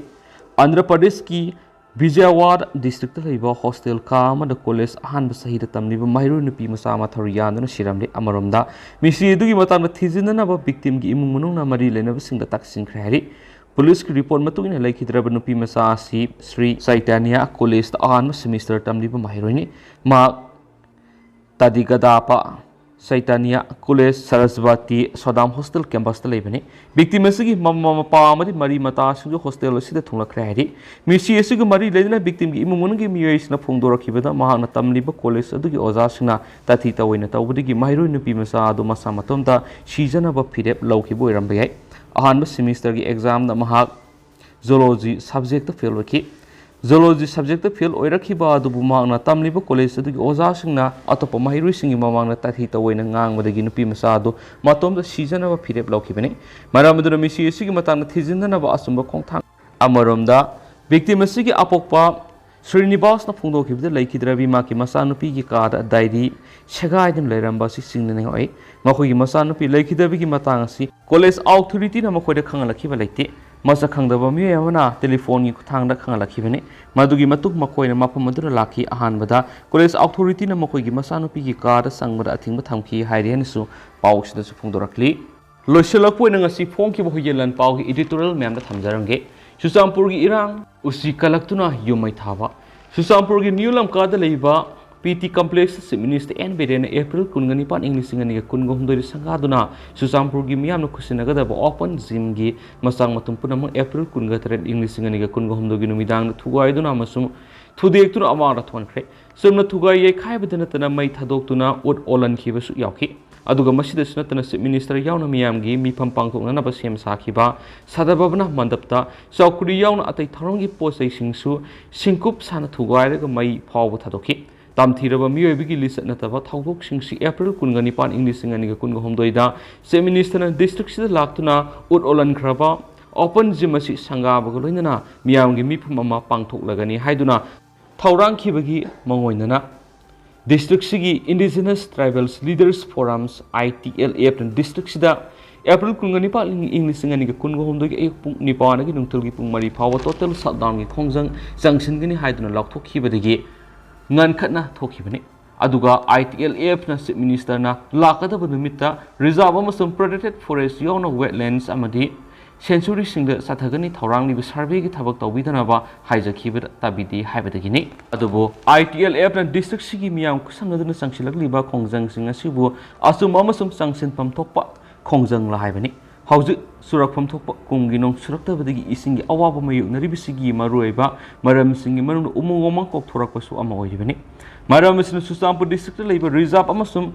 ꯑꯟꯙ꯭ꯔ ꯄ꯭ꯔꯗꯦꯁꯀꯤ ꯕꯤꯖꯌꯋꯥꯗ ꯗꯤꯁꯇ꯭ꯔꯤꯛꯇ ꯂꯩꯕ ꯍꯣꯁꯇꯦꯜ ꯀꯥ ꯑꯃꯗ ꯀꯣꯂꯦꯖ ꯑꯍꯥꯟꯕ ꯆꯍꯤꯗ ꯇꯝꯂꯤꯕ ꯃꯍꯩꯔꯣꯏ ꯅꯨꯄꯤ ꯃꯆꯥ ꯑꯃ ꯊꯧꯔꯤ ꯌꯥꯟꯗꯨꯅ ꯁꯤꯔꯝꯂꯦ꯫ ꯑꯃꯔꯣꯝꯗ, ꯃꯤꯁꯤ ꯑꯗꯨꯒꯤ ꯃꯇꯥꯡꯗ ꯊꯤꯖꯤꯟꯅꯅꯕ ꯚꯤꯛꯇꯤꯝꯒꯤ ꯏꯃꯨꯡ ꯃꯅꯨꯡꯅ ꯃꯔꯤ ꯂꯩꯅꯕꯁꯤꯡꯗ ꯇꯛꯁꯤꯟꯈ꯭ꯔꯦ ꯍꯥꯏꯔꯤ꯫ ꯄꯨꯂꯤꯁꯀꯤ ꯔꯤꯄꯣꯔꯠ ꯃꯇꯨꯡ ꯏꯟꯅ, ꯂꯩꯈꯤꯗ꯭ꯔꯕ ꯅꯨꯄꯤ ꯃꯆꯥ ꯑꯁꯤ ꯁ꯭ꯔꯤ ꯆꯩꯇꯟꯌ ꯀꯣꯂꯦꯖꯇ ꯑꯍꯥꯟꯕ ꯁꯦꯃꯤꯁꯇꯔ ꯇꯝꯂꯤꯕ ꯃꯍꯩꯔꯣꯏꯅꯤ꯫ ꯃꯍꯥꯛ ꯇꯥꯗꯤꯒꯗꯥꯄꯥ ꯆꯩꯇꯟꯌ ꯀꯣꯂꯦꯖ ꯁꯔꯁꯕꯇꯤ ꯁꯣꯗꯥꯝ ꯍꯣꯁꯇꯦꯜ ꯀꯦꯝꯄꯁꯇ ꯂꯩꯕꯅꯤ꯫ ꯚꯤꯛꯇꯤꯝ ꯑꯁꯤꯒꯤ ꯃꯃꯥ ꯃꯄꯥ ꯑꯃꯗꯤ ꯃꯔꯤ ꯃꯇꯥꯁꯤꯡꯁꯨ ꯍꯣꯁꯇꯦꯜ ꯑꯁꯤꯗ ꯊꯨꯡꯂꯈ꯭ꯔꯦ ꯍꯥꯏꯔꯤ꯫ ꯃꯤꯁꯤ ꯑꯁꯤꯒ ꯃꯔꯤ ꯂꯩꯅꯅ ꯚꯤꯛꯇꯤꯝꯒꯤ ꯏꯃꯨꯡ ꯃꯅꯨꯡꯒꯤ ꯃꯤꯑꯣꯏꯁꯤꯡꯅ ꯐꯣꯡꯗꯣꯔꯛꯈꯤꯕꯗ, ꯃꯍꯥꯛꯅ ꯇꯝꯂꯤꯕ ꯀꯣꯂꯦꯖ ꯑꯗꯨꯒꯤ ꯑꯣꯖꯥꯁꯤꯡꯅ ꯇꯥꯊꯤ ꯇꯧꯑꯣꯏꯅ ꯇꯧꯕꯗꯒꯤ ꯃꯍꯩꯔꯣꯏ ꯅꯨꯄꯤ ꯃꯆꯥ ꯑꯗꯨ ꯃꯁꯥ ꯃꯇꯣꯝꯇ ꯁꯤꯖꯅꯕ ꯐꯤꯔꯦꯞ ꯂꯧꯈꯤꯕ ꯑꯣꯏꯔꯝꯕ ꯌꯥꯏ꯫ ꯑꯍꯥꯟꯕ ꯁꯦꯃꯤꯁꯇꯔꯒꯤ ꯑꯦꯛꯖꯥꯝꯗ ꯃꯍꯥꯛ ꯖꯣꯂꯣꯖꯤ ꯁꯕꯖꯦꯛꯇ ꯐꯦꯜ ꯑꯣꯏꯈꯤ꯫ ꯖꯣꯂꯣꯖꯤ ꯁꯕꯖꯦꯛꯇ ꯐꯦꯜ ꯑꯣꯏꯔꯛꯈꯤꯕ ꯑꯗꯨꯕꯨ ꯃꯍꯥꯛꯅ ꯇꯝꯂꯤꯕ ꯀꯣꯂꯦꯖ ꯑꯗꯨꯒꯤ ꯑꯣꯖꯥꯁꯤꯡꯅ ꯑꯇꯣꯞꯄ ꯃꯍꯩꯔꯣꯏꯁꯤꯡꯒꯤ ꯃꯃꯥꯡꯗ ꯇꯥꯊꯤ ꯇꯧꯑꯣꯏꯅ ꯉꯥꯡꯕꯗꯒꯤ ꯅꯨꯄꯤ ꯃꯆꯥ ꯑꯗꯨ ꯃꯇꯣꯝꯇ ꯁꯤꯖꯅꯕ ꯐꯤꯔꯦꯞ ꯂꯧꯈꯤꯕꯅꯤ꯫ ꯃꯔꯝ ꯑꯗꯨꯅ ꯃꯤꯁꯤ ꯑꯁꯤꯒꯤ ꯃꯇꯥꯡꯗ ꯊꯤꯖꯤꯟꯅꯅꯕ ꯑꯆꯨꯝꯕ ꯈꯣꯡꯊꯥꯡ ꯑꯃꯔꯣꯝꯗ, ꯚꯤꯛꯇꯤꯝ ꯑꯁꯤꯒꯤ ꯑꯄꯣꯛꯄ ꯁ꯭ꯔꯤꯅꯤꯕꯥꯁꯅ ꯐꯣꯡꯗꯣꯛꯈꯤꯕꯗ, ꯂꯩꯈꯤꯗ꯭ꯔꯕꯤ ꯃꯍꯥꯛꯀꯤ ꯃꯆꯥꯅꯨꯄꯤꯒꯤ ꯀꯥꯗ ꯗꯥꯏꯔꯤ ꯁꯦꯒꯥꯏꯗꯨꯅ ꯂꯩꯔꯝꯕ ꯑꯁꯤ ꯆꯤꯡꯅꯅꯤꯡꯉꯥꯏ ꯑꯣꯏ꯫ ꯃꯈꯣꯏꯒꯤ ꯃꯆꯥꯅꯨꯄꯤ ꯂꯩꯈꯤꯗꯕꯒꯤ ꯃꯇꯥꯡ ꯑꯁꯤ ꯀꯣꯂꯦꯖ ꯑꯣꯊꯣꯔꯤꯇꯤꯅ ꯃꯈꯣꯏꯗ ꯈꯪꯍꯜꯂꯛꯈꯤꯕ ꯂꯩꯇꯦ꯫ ꯃꯁꯛ ꯈꯪꯗꯕ ꯃꯤꯑꯣꯏ ꯑꯃꯅ ꯇꯦꯂꯤꯐꯣꯟꯒꯤ ꯈꯨꯠꯊꯥꯡꯗ ꯈꯪꯍꯜꯂꯛꯈꯤꯕꯅꯤ꯫ ꯃꯗꯨꯒꯤ ꯃꯇꯨꯡ ꯃꯈꯣꯏꯅ ꯃꯐꯝ ꯑꯗꯨꯗ ꯂꯥꯛꯈꯤ꯫ ꯑꯍꯥꯟꯕꯗ ꯀꯣꯂꯦꯖ ꯑꯣꯊꯣꯔꯤꯇꯤꯅ ꯃꯈꯣꯏꯒꯤ ꯃꯆꯥꯅꯨꯄꯤꯒꯤ ꯀꯥꯗ ꯆꯪꯕꯗ ꯑꯊꯤꯡꯕ ꯊꯝꯈꯤ ꯍꯥꯏꯔꯤ ꯍꯥꯏꯅꯁꯨ ꯄꯥꯎꯁꯤꯗꯁꯨ ꯐꯣꯡꯗꯣꯔꯛꯂꯤ꯫ ꯂꯣꯏꯁꯤꯜꯂꯛꯄ ꯑꯣꯏꯅ ꯉꯁꯤ ꯐꯣꯡꯈꯤꯕ ꯍꯨꯏꯌꯦꯟ ꯂꯥꯟꯄꯥꯎꯒꯤ editorial ꯃꯌꯥꯝꯗ ꯊꯝꯖꯔꯝꯒꯦ꯫ ꯆꯨꯔꯆꯥꯟꯄꯨꯔꯒꯤ ꯏꯔꯥꯡ, ꯎꯁꯤ ꯀꯜꯂꯛꯇꯨꯅ ꯌꯨꯝ ꯃꯩ ꯊꯥꯕ꯫ ꯆꯨꯔꯆꯥꯟꯄꯨꯔꯒꯤ ꯅ꯭ꯌꯨ ꯂꯝꯀꯥꯗ ꯂꯩꯕ ꯄꯤ ꯇꯤ ꯀꯝꯄ꯭ꯂꯦꯛꯁꯇ ꯆꯤꯐ ꯃꯤꯅꯤꯁꯇꯔ ꯑꯦꯟ ꯕꯤꯔꯦꯟꯅ ꯑꯦꯄ꯭ꯔꯤꯜ ꯀꯨꯟꯒ ꯅꯤꯄꯥꯟ, ꯏꯪ ꯂꯤꯁꯤꯡ ꯑꯅꯤꯒ ꯀꯨꯟꯒ ꯍꯨꯝꯗꯣꯏꯗ ꯁꯪꯒꯥꯗꯨꯅ ꯆꯨꯔꯆꯥꯟꯄꯨꯔꯒꯤ ꯃꯤꯌꯥꯝꯅ ꯈꯨꯠꯁꯤꯟꯅꯒꯗꯕ ꯑꯣꯄꯟ ꯖꯤꯝꯒꯤ ꯃꯆꯥꯛ ꯃꯊꯨꯝ ꯄꯨꯝꯅꯃꯛ ꯑꯦꯄ꯭ꯔꯤꯜ ꯀꯨꯟꯒ ꯇꯔꯦꯠ, ꯏꯪ ꯂꯤꯁꯤꯡ ꯑꯅꯤꯒ ꯀꯨꯟꯒ ꯍꯨꯝꯗꯣꯏꯒꯤ ꯅꯨꯃꯤꯗꯥꯡꯗ ꯊꯨꯒꯥꯏꯗꯨꯅ ꯑꯃꯁꯨꯡ ꯊꯨꯗꯦꯛꯇꯨꯅ ꯑꯃꯥꯡꯗ ꯊꯣꯟꯈ꯭ꯔꯦ꯫ ꯆꯨꯝꯅ ꯊꯨꯒꯥꯏ ꯌꯩꯈꯥꯏꯕꯗ ꯅꯠꯇꯅ ꯃꯩ ꯊꯥꯗꯣꯛꯇꯨꯅ ꯎꯠ ꯑꯣꯜꯍꯟꯈꯤꯕꯁꯨ ꯌꯥꯎꯈꯤ꯫ ꯑꯗꯨꯒ ꯃꯁꯤꯗꯁꯨ ꯅꯠꯇꯅ Chief Minister ꯌꯥꯎꯅ ꯃꯤꯌꯥꯝꯒꯤ ꯃꯤꯐꯝ ꯄꯥꯡꯊꯣꯛꯅꯅꯕ ꯁꯦꯝ ꯁꯥꯈꯤꯕ ꯁꯗꯕꯕꯅ ꯃꯟꯗꯞꯇ ꯆꯧꯀ꯭ꯔꯤ ꯌꯥꯎꯅ ꯑꯇꯩ ꯊꯧꯔꯝꯒꯤ ꯄꯣꯠ ꯆꯩꯁꯤꯡꯁꯨ ꯁꯤꯡꯀꯨꯞ ꯁꯥꯅ ꯊꯨꯒꯥꯏꯔꯒ ꯃꯩ ꯐꯥꯎꯕ ꯊꯥꯗꯣꯛꯈꯤ꯫ ꯇꯝꯊꯤꯔꯕ ꯃꯤꯑꯣꯏꯕꯒꯤ ꯂꯤꯆꯠ ꯅꯠꯇꯕ ꯊꯧꯗꯣꯛꯁꯤꯡꯁꯤ April ꯀꯨꯟꯒ ꯅꯤꯄꯥꯟ, ꯏꯪ ꯂꯤꯁꯤꯡ ꯑꯅꯤꯒ ꯀꯨꯟꯒ ꯍꯨꯝꯗꯣꯏꯗ Chief Minister ꯅ district ꯁꯤꯗ ꯂꯥꯛꯇꯨꯅ ꯎꯠ ꯑꯣꯜꯍꯟꯈ꯭ꯔꯕ open gym ꯑꯁꯤ ꯁꯪꯒꯥꯕꯒ ꯂꯣꯏꯅꯅ ꯃꯤꯌꯥꯝꯒꯤ ꯃꯤꯐꯝ ꯑꯃ ꯄꯥꯡꯊꯣꯛꯂꯒꯅꯤ ꯍꯥꯏꯗꯨꯅ ꯊꯧꯔꯥꯡꯈꯤꯕꯒꯤ ꯃꯉꯣꯟꯗꯅ district ꯁꯤꯒꯤ Indigenous Tribals Leaders Forums, I T L F ꯅ district ꯁꯤꯗ April ꯀꯨꯟꯒ ꯅꯤꯄꯥꯟ, ꯏꯪ ꯂꯤꯁꯤꯡ ꯑꯅꯤꯒ ꯀꯨꯟꯒ ꯍꯨꯝꯗꯣꯏꯒꯤ ꯑꯌꯨꯛ ꯄꯨꯡ ꯅꯤꯄꯥꯟꯗꯒꯤ ꯅꯨꯡꯊꯤꯜꯒꯤ ꯄꯨꯡ ꯃꯔꯤ ꯐꯥꯎꯕ total shutdown ꯒꯤ ꯈꯣꯡꯖꯪ ꯆꯪꯁꯤꯟꯒꯅꯤ ꯍꯥꯏꯗꯨꯅ ꯂꯥꯎꯊꯣꯛꯈꯤꯕꯗꯒꯤ ꯉꯟꯈꯠꯅ ꯊꯣꯛꯈꯤꯕꯅꯤ꯫ ꯑꯗꯨꯒ I T L F ꯅ Chief Minister ꯅ ꯂꯥꯛꯀꯗꯕ ꯅꯨꯃꯤꯠꯇ reserve ꯑꯃꯁꯨꯡ protected forest ꯌꯥꯎꯅ wetlands ꯑꯃꯗꯤ sanctuary ꯁꯤꯡꯗ ꯆꯠꯊꯒꯅꯤ ꯊꯧꯔꯥꯡꯂꯤꯕ survey ꯒꯤ ꯊꯕꯛ ꯇꯧꯕꯤꯗꯅꯕ ꯍꯥꯏꯖꯈꯤꯕꯗ ꯇꯥꯕꯤꯗꯦ ꯍꯥꯏꯕꯗꯒꯤꯅꯤ꯫ ꯑꯗꯨꯕꯨ I T L F ꯅ district ꯁꯤꯒꯤ ꯃꯤꯌꯥꯝ ꯈꯨꯠꯁꯝꯅꯗꯨꯅ ꯆꯪꯁꯤꯜꯂꯛꯂꯤꯕ ꯈꯣꯡꯖꯪꯁꯤꯡ ꯑꯁꯤꯕꯨ ꯑꯆꯨꯝꯕ ꯑꯃꯁꯨꯡ ꯆꯪꯁꯤꯟꯐꯝ ꯊꯣꯛꯄ ꯈꯣꯡꯖꯪꯂ ꯍꯥꯏꯕꯅꯤ꯫ ꯍꯧꯖꯤꯛ ꯆꯨꯔꯛꯐꯝ ꯊꯣꯛꯄ ꯀꯨꯝꯒꯤ ꯅꯣꯡ ꯆꯨꯔꯛꯇꯕꯗꯒꯤ ꯏꯁꯤꯡꯒꯤ ꯑꯋꯥꯕ ꯃꯥꯌꯣꯛꯅꯔꯤꯕꯁꯤꯒꯤ ꯃꯔꯨꯑꯣꯏꯕ ꯃꯔꯝꯁꯤꯡꯒꯤ ꯃꯅꯨꯡꯗ ꯎꯃꯪ ꯋꯥꯃꯪ ꯀꯣꯛꯊꯣꯔꯛꯄꯁꯨ ꯑꯃ ꯑꯣꯏꯔꯤꯕꯅꯤ꯫ ꯃꯔꯝ ꯑꯁꯤꯅ ꯆꯨꯔꯆꯥꯟꯄꯨꯔ district ꯇ ꯂꯩꯕ reserve ꯑꯃꯁꯨꯡ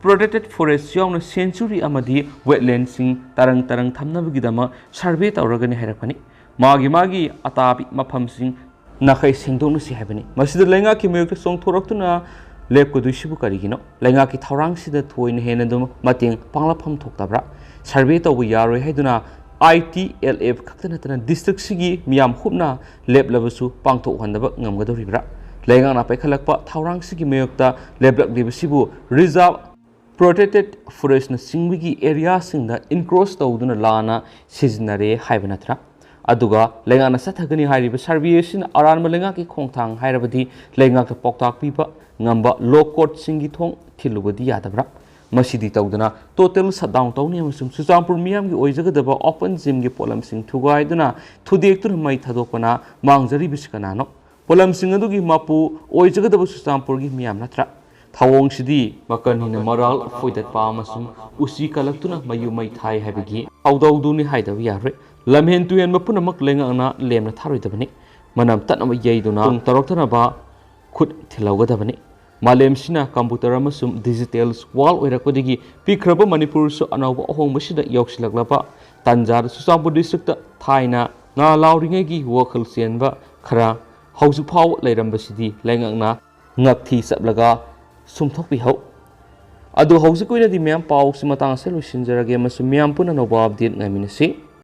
protected forest ꯌꯥꯎꯅ sanctuary ꯑꯃꯗꯤ wetland ꯁꯤꯡ ꯇꯔꯪ ꯇꯔꯪ ꯊꯝꯅꯕꯒꯤꯗꯃꯛ survey ꯇꯧꯔꯒꯅꯤ ꯍꯥꯏꯔꯛꯄꯅꯤ꯫ ꯃꯥꯒꯤ ꯃꯥꯒꯤ ꯑꯇꯥꯕꯤ ꯃꯐꯝꯁꯤꯡ ꯅꯥꯈꯩ ꯁꯦꯡꯗꯣꯛꯅꯁꯤ ꯍꯥꯏꯕꯅꯤ꯫ ꯃꯁꯤꯗ ꯂꯩꯉꯥꯛꯀꯤ ꯃꯥꯌꯣꯛꯇ ꯆꯣꯡꯊꯣꯔꯛꯇꯨꯅ ꯂꯦꯞꯀꯗꯣꯏꯁꯤꯕꯨ ꯀꯔꯤꯒꯤꯅꯣ? ꯂꯩꯉꯥꯛꯀꯤ ꯊꯧꯔꯥꯡꯁꯤꯗ ꯊꯣꯏꯅ ꯍꯦꯟꯅ ꯑꯗꯨꯝ ꯃꯇꯦꯡ ꯄꯥꯡꯂꯛꯐꯝ ꯊꯣꯛꯇꯕ꯭ꯔꯥ? Survey ꯇꯧꯕ ꯌꯥꯔꯣꯏ ꯍꯥꯏꯗꯨꯅ I T L F ꯈꯛꯇ ꯅꯠꯇꯅ district ꯁꯤꯒꯤ ꯃꯤꯌꯥꯝ ꯍꯨꯞꯅ ꯂꯦꯞꯂꯕꯁꯨ ꯄꯥꯡꯊꯣꯛꯍꯟꯗꯕ ꯉꯝꯒꯗꯧꯔꯤꯕ꯭ꯔꯥ? ꯂꯩꯉꯥꯛꯅ ꯄꯥꯏꯈꯠꯂꯛꯄ ꯊꯧꯔꯥꯡꯁꯤꯒꯤ ꯃꯥꯌꯣꯛꯇ ꯂꯦꯞꯂꯛꯂꯤꯕꯁꯤꯕꯨ reserve, protected forest ꯅꯆꯤꯡꯕꯒꯤ area ꯁꯤꯡꯗ encroach ꯇꯧꯗꯨꯅ ꯂꯥꯟꯅ ꯁꯤꯖꯤꯟꯅꯔꯦ ꯍꯥꯏꯕ ꯅꯠꯇ꯭ꯔꯥ? ꯑꯗꯨꯒ ꯂꯩꯉꯥꯛꯅ ꯆꯠꯊꯒꯅꯤ ꯍꯥꯏꯔꯤꯕ survey ꯑꯁꯤꯅ ꯑꯔꯥꯟꯕ ꯂꯩꯉꯥꯛꯀꯤ ꯈꯣꯡꯊꯥꯡ ꯍꯥꯏꯔꯕꯗꯤ ꯂꯩꯉꯥꯛꯇ ꯄꯥꯎꯇꯥꯛ ꯄꯤꯕ ꯉꯝꯕ law court ꯁꯤꯡꯒꯤ ꯊꯣꯡ ꯊꯤꯜꯂꯨꯕꯗꯤ ꯌꯥꯗꯕ꯭ꯔꯥ? ꯃꯁꯤꯗꯤ ꯇꯧꯗꯅ total shutdown ꯇꯧꯅꯤ ꯑꯃꯁꯨꯡ ꯆꯨꯔꯆꯥꯟꯄꯨꯔ ꯃꯤꯌꯥꯝꯒꯤ ꯑꯣꯏꯖꯒꯗꯕ open gym ꯒꯤ ꯄꯣꯠꯂꯝꯁꯤꯡ ꯊꯨꯒꯥꯏꯗꯨꯅ ꯊꯨꯗꯦꯛꯇꯨꯅ ꯃꯩ ꯊꯥꯗꯣꯛꯄꯅ ꯃꯥꯡꯖꯔꯤꯕꯁꯤ ꯀꯅꯥꯅꯣ? ꯄꯣꯠꯂꯝꯁꯤꯡ ꯑꯗꯨꯒꯤ ꯃꯄꯨ ꯑꯣꯏꯖꯒꯗꯕ ꯆꯨꯔꯆꯥꯟꯄꯨꯔꯒꯤ ꯃꯤꯌꯥꯝ ꯅꯠꯇ꯭ꯔꯥ? ꯊꯧꯑꯣꯡꯁꯤꯗꯤ ꯃꯀꯟ ꯍꯦꯟꯅ ꯃꯔꯥꯜ ꯐꯣꯏꯗꯠꯄ ꯑꯃꯁꯨꯡ ꯎꯆꯤ ꯀꯜꯂꯛꯇꯨꯅ ꯃꯌꯨꯝ ꯃꯩ ꯊꯥꯏ ꯍꯥꯏꯕꯒꯤ ꯊꯧꯗꯧꯗꯨꯅꯤ ꯍꯥꯏꯗꯕ ꯌꯥꯔꯣꯏ꯫ ꯂꯝꯍꯦꯟ ꯇꯨꯍꯦꯟꯕ ꯄꯨꯝꯅꯃꯛ ꯂꯩꯉꯥꯛꯅ ꯂꯦꯝꯅ ꯊꯥꯔꯣꯏꯗꯕꯅꯤ꯫ ꯃꯅꯝ ꯇꯠꯅꯕ ꯌꯩꯗꯨꯅ ꯇꯨꯡ ꯇꯧꯔꯛꯇꯅꯕ ꯈꯨꯠ ꯊꯤꯜꯍꯧꯒꯗꯕꯅꯤ꯫ ꯃꯥꯂꯦꯝꯁꯤꯅ computer ꯑꯃꯁꯨꯡ digital world ꯑꯣꯏꯔꯛꯄꯗꯒꯤ ꯄꯤꯛꯈ꯭ꯔꯕ ꯃꯅꯤꯄꯨꯔꯁꯨ ꯑꯅꯧꯕ ꯑꯍꯣꯡꯕꯁꯤꯗ ꯌꯧꯁꯤꯜꯂꯛꯂꯕ ꯇꯥꯟꯖꯥꯗ ꯆꯨꯔꯆꯥꯟꯄꯨꯔ district ꯉꯥ ꯂꯥꯎꯔꯤꯉꯩꯒꯤ ꯋꯥꯈꯜ ꯆꯦꯟꯕ ꯈꯔ ꯍꯧꯖꯤꯛ ꯐꯥꯎꯕ ꯂꯩꯔꯝꯕꯁꯤꯗꯤ ꯂꯩꯉꯥꯛꯅ ꯉꯛꯊꯤ ꯆꯞꯂꯒ ꯁꯨꯝꯊꯣꯛꯄꯤꯍꯧ꯫ ꯑꯗꯨ ꯍꯧꯖꯤꯛ ꯑꯣꯏꯅꯗꯤ ꯃꯌꯥꯝ ꯄꯥꯎꯁꯤ ꯃꯇꯥꯡ ꯑꯁꯤꯗ ꯂꯣꯏꯁꯤꯟꯖꯔꯒꯦ ꯑꯃꯁꯨꯡ ꯃꯌꯥꯝ ꯄꯨꯟꯅ ꯑꯅꯧꯕ update ꯉꯥꯏꯃꯤꯟꯅꯁꯤ꯫